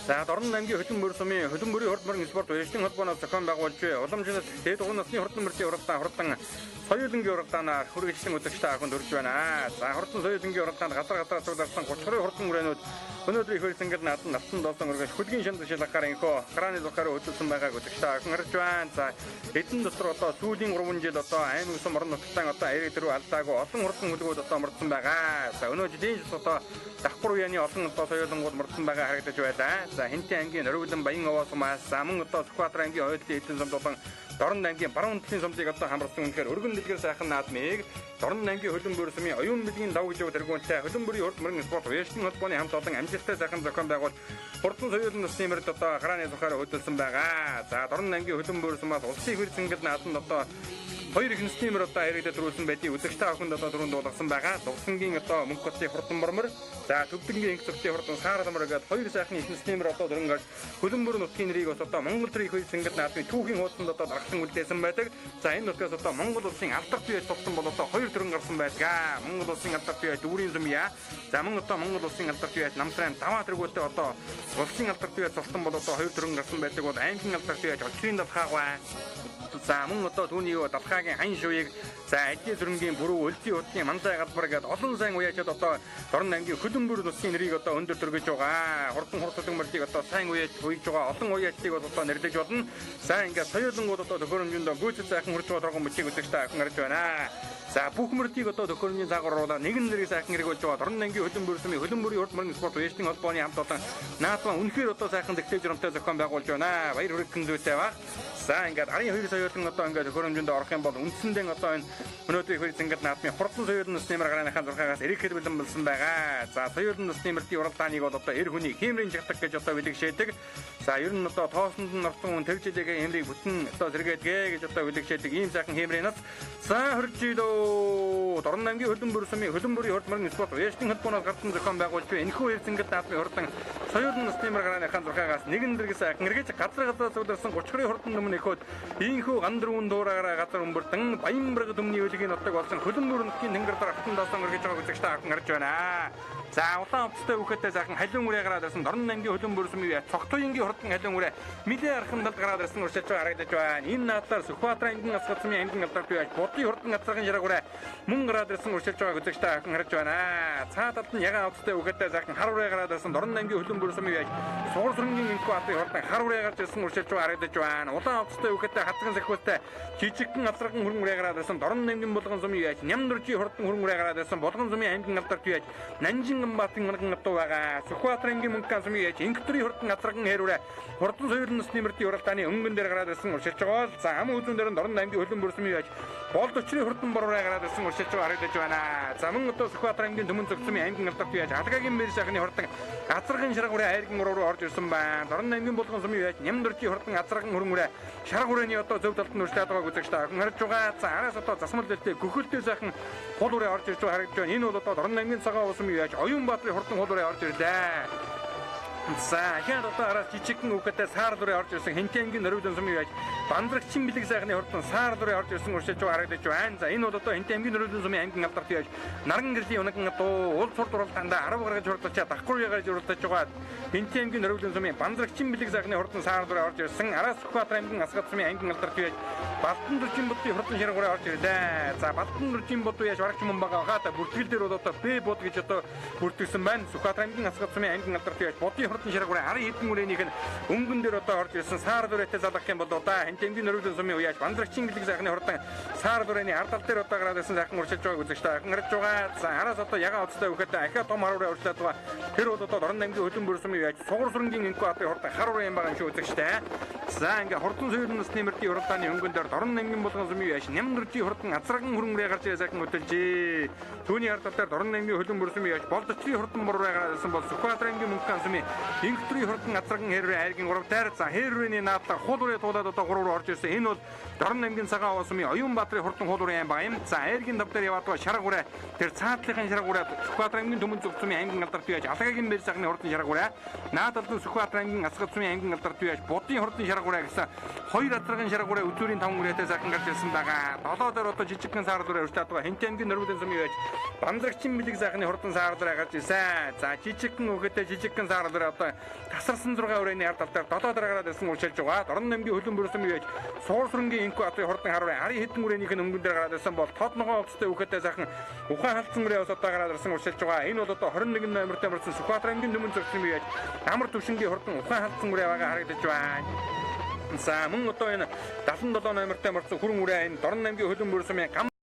За Дорн аймгийн Хөлбөмбөр сумын Хөлбөмбөрийн хурд мөрөн спорт уяжтын холбооноос зохион байгуулж уламжлалт дээд дугуй насны хурдан мөрдийн уралдаан хурдан соёлынгийн уралдаанаар хүргэжлэн үзэгчтэй ахын төрж байна. За хурдан соёлынгийн уралдаанд газар газар цугларсан 32 хурдан мөрөөнүүд өнөөдөр их хөрсөнгөл надан насан доосон өргөж хөлгийн шанд шилахаар инхөө граны зургаар хөдөлсөн байгааг үзэгчтэй ахын харж байна. За эдэн дотор одоо сүүлийн 3 жил одоо аймаг сум орон нутгтан одоо аяр дөрөв алдаагүй олон хурдан хөлгүүд одоо мордсон байгаа. За өнөө жилийн жил одоо давхар уяаны олон одоо соёлонгууд мордсон байгаа харагдаж байлаа. За Хинтэн ангийн Нориглон Баян овоо сумаас за мөн одоо Сүхбаатар ангийн Ойлын эдэн сумд болон Дорн ангийн Баруун талын сумдыг одоо хамарсан. Үнэхээр өргөн дэлгэр сайхан наадмыг Дорн ангийн Хөлбөмбөр сумын оюун бэлгийн лав гэж тэргүүнтэй Хөлбөмбөрийн урд мөрөн спорт уяжтын холбооны хамт олон амжилттай сайхан зохион байгуул хурдан соёлын насны мөрд одоо граны зурхаар хөдөлсөн байгаа. За Дорн ангийн Хөлбөмбөр сумаас улсын их хөрсөнгөл наадманд одоо хоёр их насны мөр одоо яригдад төрүүлсэн байдгийг үзэгчтэй охинд одоо түрүүнд дуулгасан байгаа. Дугсангийн одоо мөнх хотын хурдан мормор, за Төвдөнгийн инх зүгтийн хурдан саарал мөр гэдэг хоёр сайхан их насны мөр одоо дөрөн гарч Хөлбөмбөр нутгийн нэрийг бас одоо Монгол төрийн их хөрсөнгөл наадмын түүхийн хуудсанд одоо даргалан үлдээсэн байдаг. За энэ нутгаас одоо Монгол улсын алдарт бие цогцсон бол одоо хоёр дөрөн гарсан байдаг. Монгол улсын алдарт бие дүүрийн зүмья. За мөн одоо Монгол улсын алдарт бие намсрын даваа тэргүүтэй одоо улсын алдарт бие цогцсон бол одоо хоёр дөрөн гарсан байдаг бол аймгийн алдарт бие олчрын далхаагаа. За мөн одоо түүний юу далхаагийн хань шуйг за ажийн сүрэнгийн бүрүү өлзий утгийн манзай галбар гэдээ олон сайн уяачаад одоо Дорн ангийн Хөлбөмбөр нутгийн нэрийг одоо өндөр төргөж байгаа. Хурдан хурдан мөрдийг одоо сайн уяаж уйж байгаа. Олон уяачдыг бол одоо нэрлэж болно. За ингээд соёлонгууд одоо төхөөрөмжөнд гүйцэд сайхан хурж байгаа торгон мөчийг үзэгчтэй ахин гарч байна. За бүх мөрдийг одоо төхөөрөмжийн цаагаар оруулаад нэгэн нэрийг сайхан хэрэгүүлж байгаа. Дорн ангийн Хөлбөмбөр сумын Хөлбөмбөрийн урд мөрөн спорт уяжтын холбооны хамт олон наадмаа үнэхээр одоо сайхан зэгцээ журамтай зохион байгуулж байна. Баяр хүргэхэн зүйтэй баг. За ингээд арын хоёр соёолон одоо ингээд төхөөрөмжөнд орох юм бол үндсэндээ одоо энэ өнөөдрийн хоёр зингэл наадмын хурдан соёолын насны мөр гарааныхаа 6-аас ирэхэд бэлэн болсон байгаа. За соёолын насны мөрдийн уралдааныг бол одоо эр хүний хиймрийн жигдаг гэж одоо бэлэгшээдэг. За ер нь одоо тоосонд нь орсон хүн тэр жилийн хэмрийг бүтэн одоо сэргээдгээ гэж одоо бэлэгшээдэг ийм сайхан хиймрийн нас. За 20 жил Дорн аймгийн хөлбөмбөр сумын хөлбөмбөрийн хурд мөрөн спорт уяачны холбооноос гарсан зохион байгуулж буй энэхүү хоёр зингэл наадмын хурдан соёолын насны мөр гарааныхаа 6-аас нэгэн дэргэс сайхан эргэж газар газраас цугларсан 30 хурдан өмнө эхөөд ийхүү ган дөрвөн дуурайгаараа газар өмбөрдөн Баянбарга төмний үлгийн нутаг болсон хөлбөмбөр нутгийн тэнгэр дээр автан доосон өргөж байгааг үзэгч та бүхэн харж байна. За улаан хувцастай хүүхэдтэй сайхан халиун үрээ гараад ирсэн Дорн аймгийн хөлбөмбөр сумын Цогтуянгийн хурдан халиун үрээ нэлээ архан талд гараад ирсэн уршилж байгаа харагдаж байна. Энэ наадлаар Сүхбаатар аймгийн асгат сумын аймгийн алдар бий байж Будын хурдан газрын шараг үрээ мөн гараад ирсэн уршилж байгааг үзэгч та бүхэн харж байна. Цаа талд нь ягаан хувцастай хүүхэдтэй сайхан хар үрээ гараад ирсэн Дорн аймгийн хөлбөмбөр сумын яаж Сугар сүрэнгийн инкүү атын хурдан хар үрээ гарч ирсэн уршилж байгаа харагдаж байна. Улаан хувцастай хүүхэдтэй хазган сахиустай жижигхэн азарган хөрөн үрээ гараад ирсэн Дорн аймгийн булган сумын яаж Ням дөржийн хурдан хөрөн үрээ гараад ирсэн Булган сумын аймгийн алдар бий яаж Нанжин Батын манган адуу байгаа. Сүхбаатар аймгийн мөнгөн сумын яаж Инктрийн хурдан азарган хээр үрээ хурдан соёлын насны мөрдийн уралдааны өнгөн дээр гараад ирсэн уршилж байгаа бол за ам үзүүн дээр Дорн аймгийн хөлбөмбөр сумын яаж Болд өчрийн хурдан боророо гараад ирсэн уршилж байгаа харагдаж байна. За мөн одоо Сүхбаатар аймгийн төмөн зөгцмийн аймгийн алдар бий яаж Алгагийн мэр сайхны хурдан азарган шарга үрээ айрган уруу руу орж ирсэн байна. Дорн аймгийн булган сумын яаж Ням дөржийн хурдан азарган хөрөн үрээ шарга үрээний одоо зөв талд нь урьдлаад байгааг үзэгч та бүхэн харж байгаа. За араас одоо засмал дэлтэй гөхөлтэй сайхан хул үрээ орж ирж байгаа харагдаж байна. Энэ бол одоо Дорн аймгийн цагаан ус сумын яаж Оюунбаатарын хурдан хул үрээ орж ирлээ. За ахаад одоо араас жижигхэн хүүхэдтэй саар дүрээ орж ирсэн Хинтэнгийн нөрвдөн сумын яаж Бандрагчин бэлэг сайхны хурдан саар дүрээ орж ирсэн уршилж байгаа харагдаж байна. За энэ бол одоо Хинтэнгийн нөрвдөн сумын аймгийн алдарт яаж Наран гэрлийн унаган дуу уул цурд уралдаандаа 10 гаргаж хурдалчаа давхар гаргаж уралдаж байгаа Хинтэнгийн нөрвдөн сумын Бандрагчин бэлэг сайхны хурдан саар дүрээ орж ирсэн араас Сүхбаатар аймгийн Асгат сумын аймгийн алдарт яаж Балдан дүржин будын хурдан шаргуураа орж ирлээ. За Балдан дүржин буд яаж барагч мөн байгаа хаа бүртгэл дээр бол одоо Б бод гэж одоо бүртгэсэн байна. Сүхбаатар аймгийн Асгат сумын аймгийн алдарт яаж будын хурдан шаргуураа арын хэдэн үрээнийх нь өнгөн дээр одоо орж ирсэн саар дүрээтэй залгах юм бол одоо Хинтэнгийн нөрвдөн сумын уяаж Бандрагчин гэлэг сайхны хурдан саар дүрээний ард тал дээр одоо гараад ирсэн сайхан уршилж байгааг үзэгч та бүхэн харж байгаа. За араас одоо ягаан хувцастай хүүхэдтэй ахиа том хар үрээ урьдлаад байгаа. Тэр бол одоо Дорн аймгийн хөлбөмбөр сумын уяаж Сугар сүрэнгийн инкүү атын хурдан хар үрээ юм байгаа юм шиг үзэгчтэй. За ингээ хурдан соёлын насны мөрдийн уралдааны өнгөн дээр Дорн аймгийн булган сумын уяаж Ням дөржийн хурдан азарган хөрөн үрээ гарч ирээ сайхан хөтөлжээ. Түүний ард тал дээр Дорн аймгийн хөлбөмбөр сумын уяаж Болдочрын хурдан боророо гараад ирсэн бол Сүхбаатар аймгийн мөнгөн сумын Инхтрийн хурдан азарган хэрвээ айргийн 3 дээр за хэрвээний наадлаар хул үрээ туулаад одоо 3 руу орж ирсэн. Энэ бол Дорн аймгийн цагаан уусан Оюунбаатарын хурдан хул үрээ юм байгаа юм. За айргийн тав дээр яваад байгаа шарга үрээ тэр цаатлынхын шарга үрээ Сүхбаатар аймгийн төмөн зүгцмийн аймгийн алдарт яаж Алгагийн мэр сайхны хурдан шарга үрээ наадалдан Сүхбаатар аймгийн Асгат сумын аймгийн алдарт яаж Будын хурдан шарга үрээ гэсэн хоёр азарган шарга үрээ үзүүрийн 5 үрээтэй сайхан гарч ирсэн байгаа. Долоо дээр одоо жижигхэн саар үрээ урьдлаад байгаа. Хинт аймгийн нөрвүүдэн сумын яаж Бандрагчин бэлэг сайхны хурдан саар үрээ гарч ирсэн. За жижигхэн үхэдтэй жижигхэн саар үрээ одоо тасарсан 6 үрээний ард тал дээр долоо дээр гараад ирсэн уршилж байгаа. Дорн аймгийн хөлбөмбөр сумын яаж Суур сүрэнгийн инкүү атын хурдан хар үрээ арын хэдэн үрээнийх нь өнгөн дээр гараад ирсэн бол тод ногоон хувцастай үхэдтэй сайхан ухаан халдсан үрээ бас одоо гараад ирсэн уршилж байгаа. Энэ бол одоо 21 номертой мөрсөн Сүхбаатар аймгийн төмөн зогсон яаж амар төвшингийн хурдан ухаан халдсан үрээ байгаа харагдаж байна. За мөн одоо энэ 77 номертой мөрсөн хүрэн үрээ энэ Дорн аймгийн хөлбөмбөр сумын гам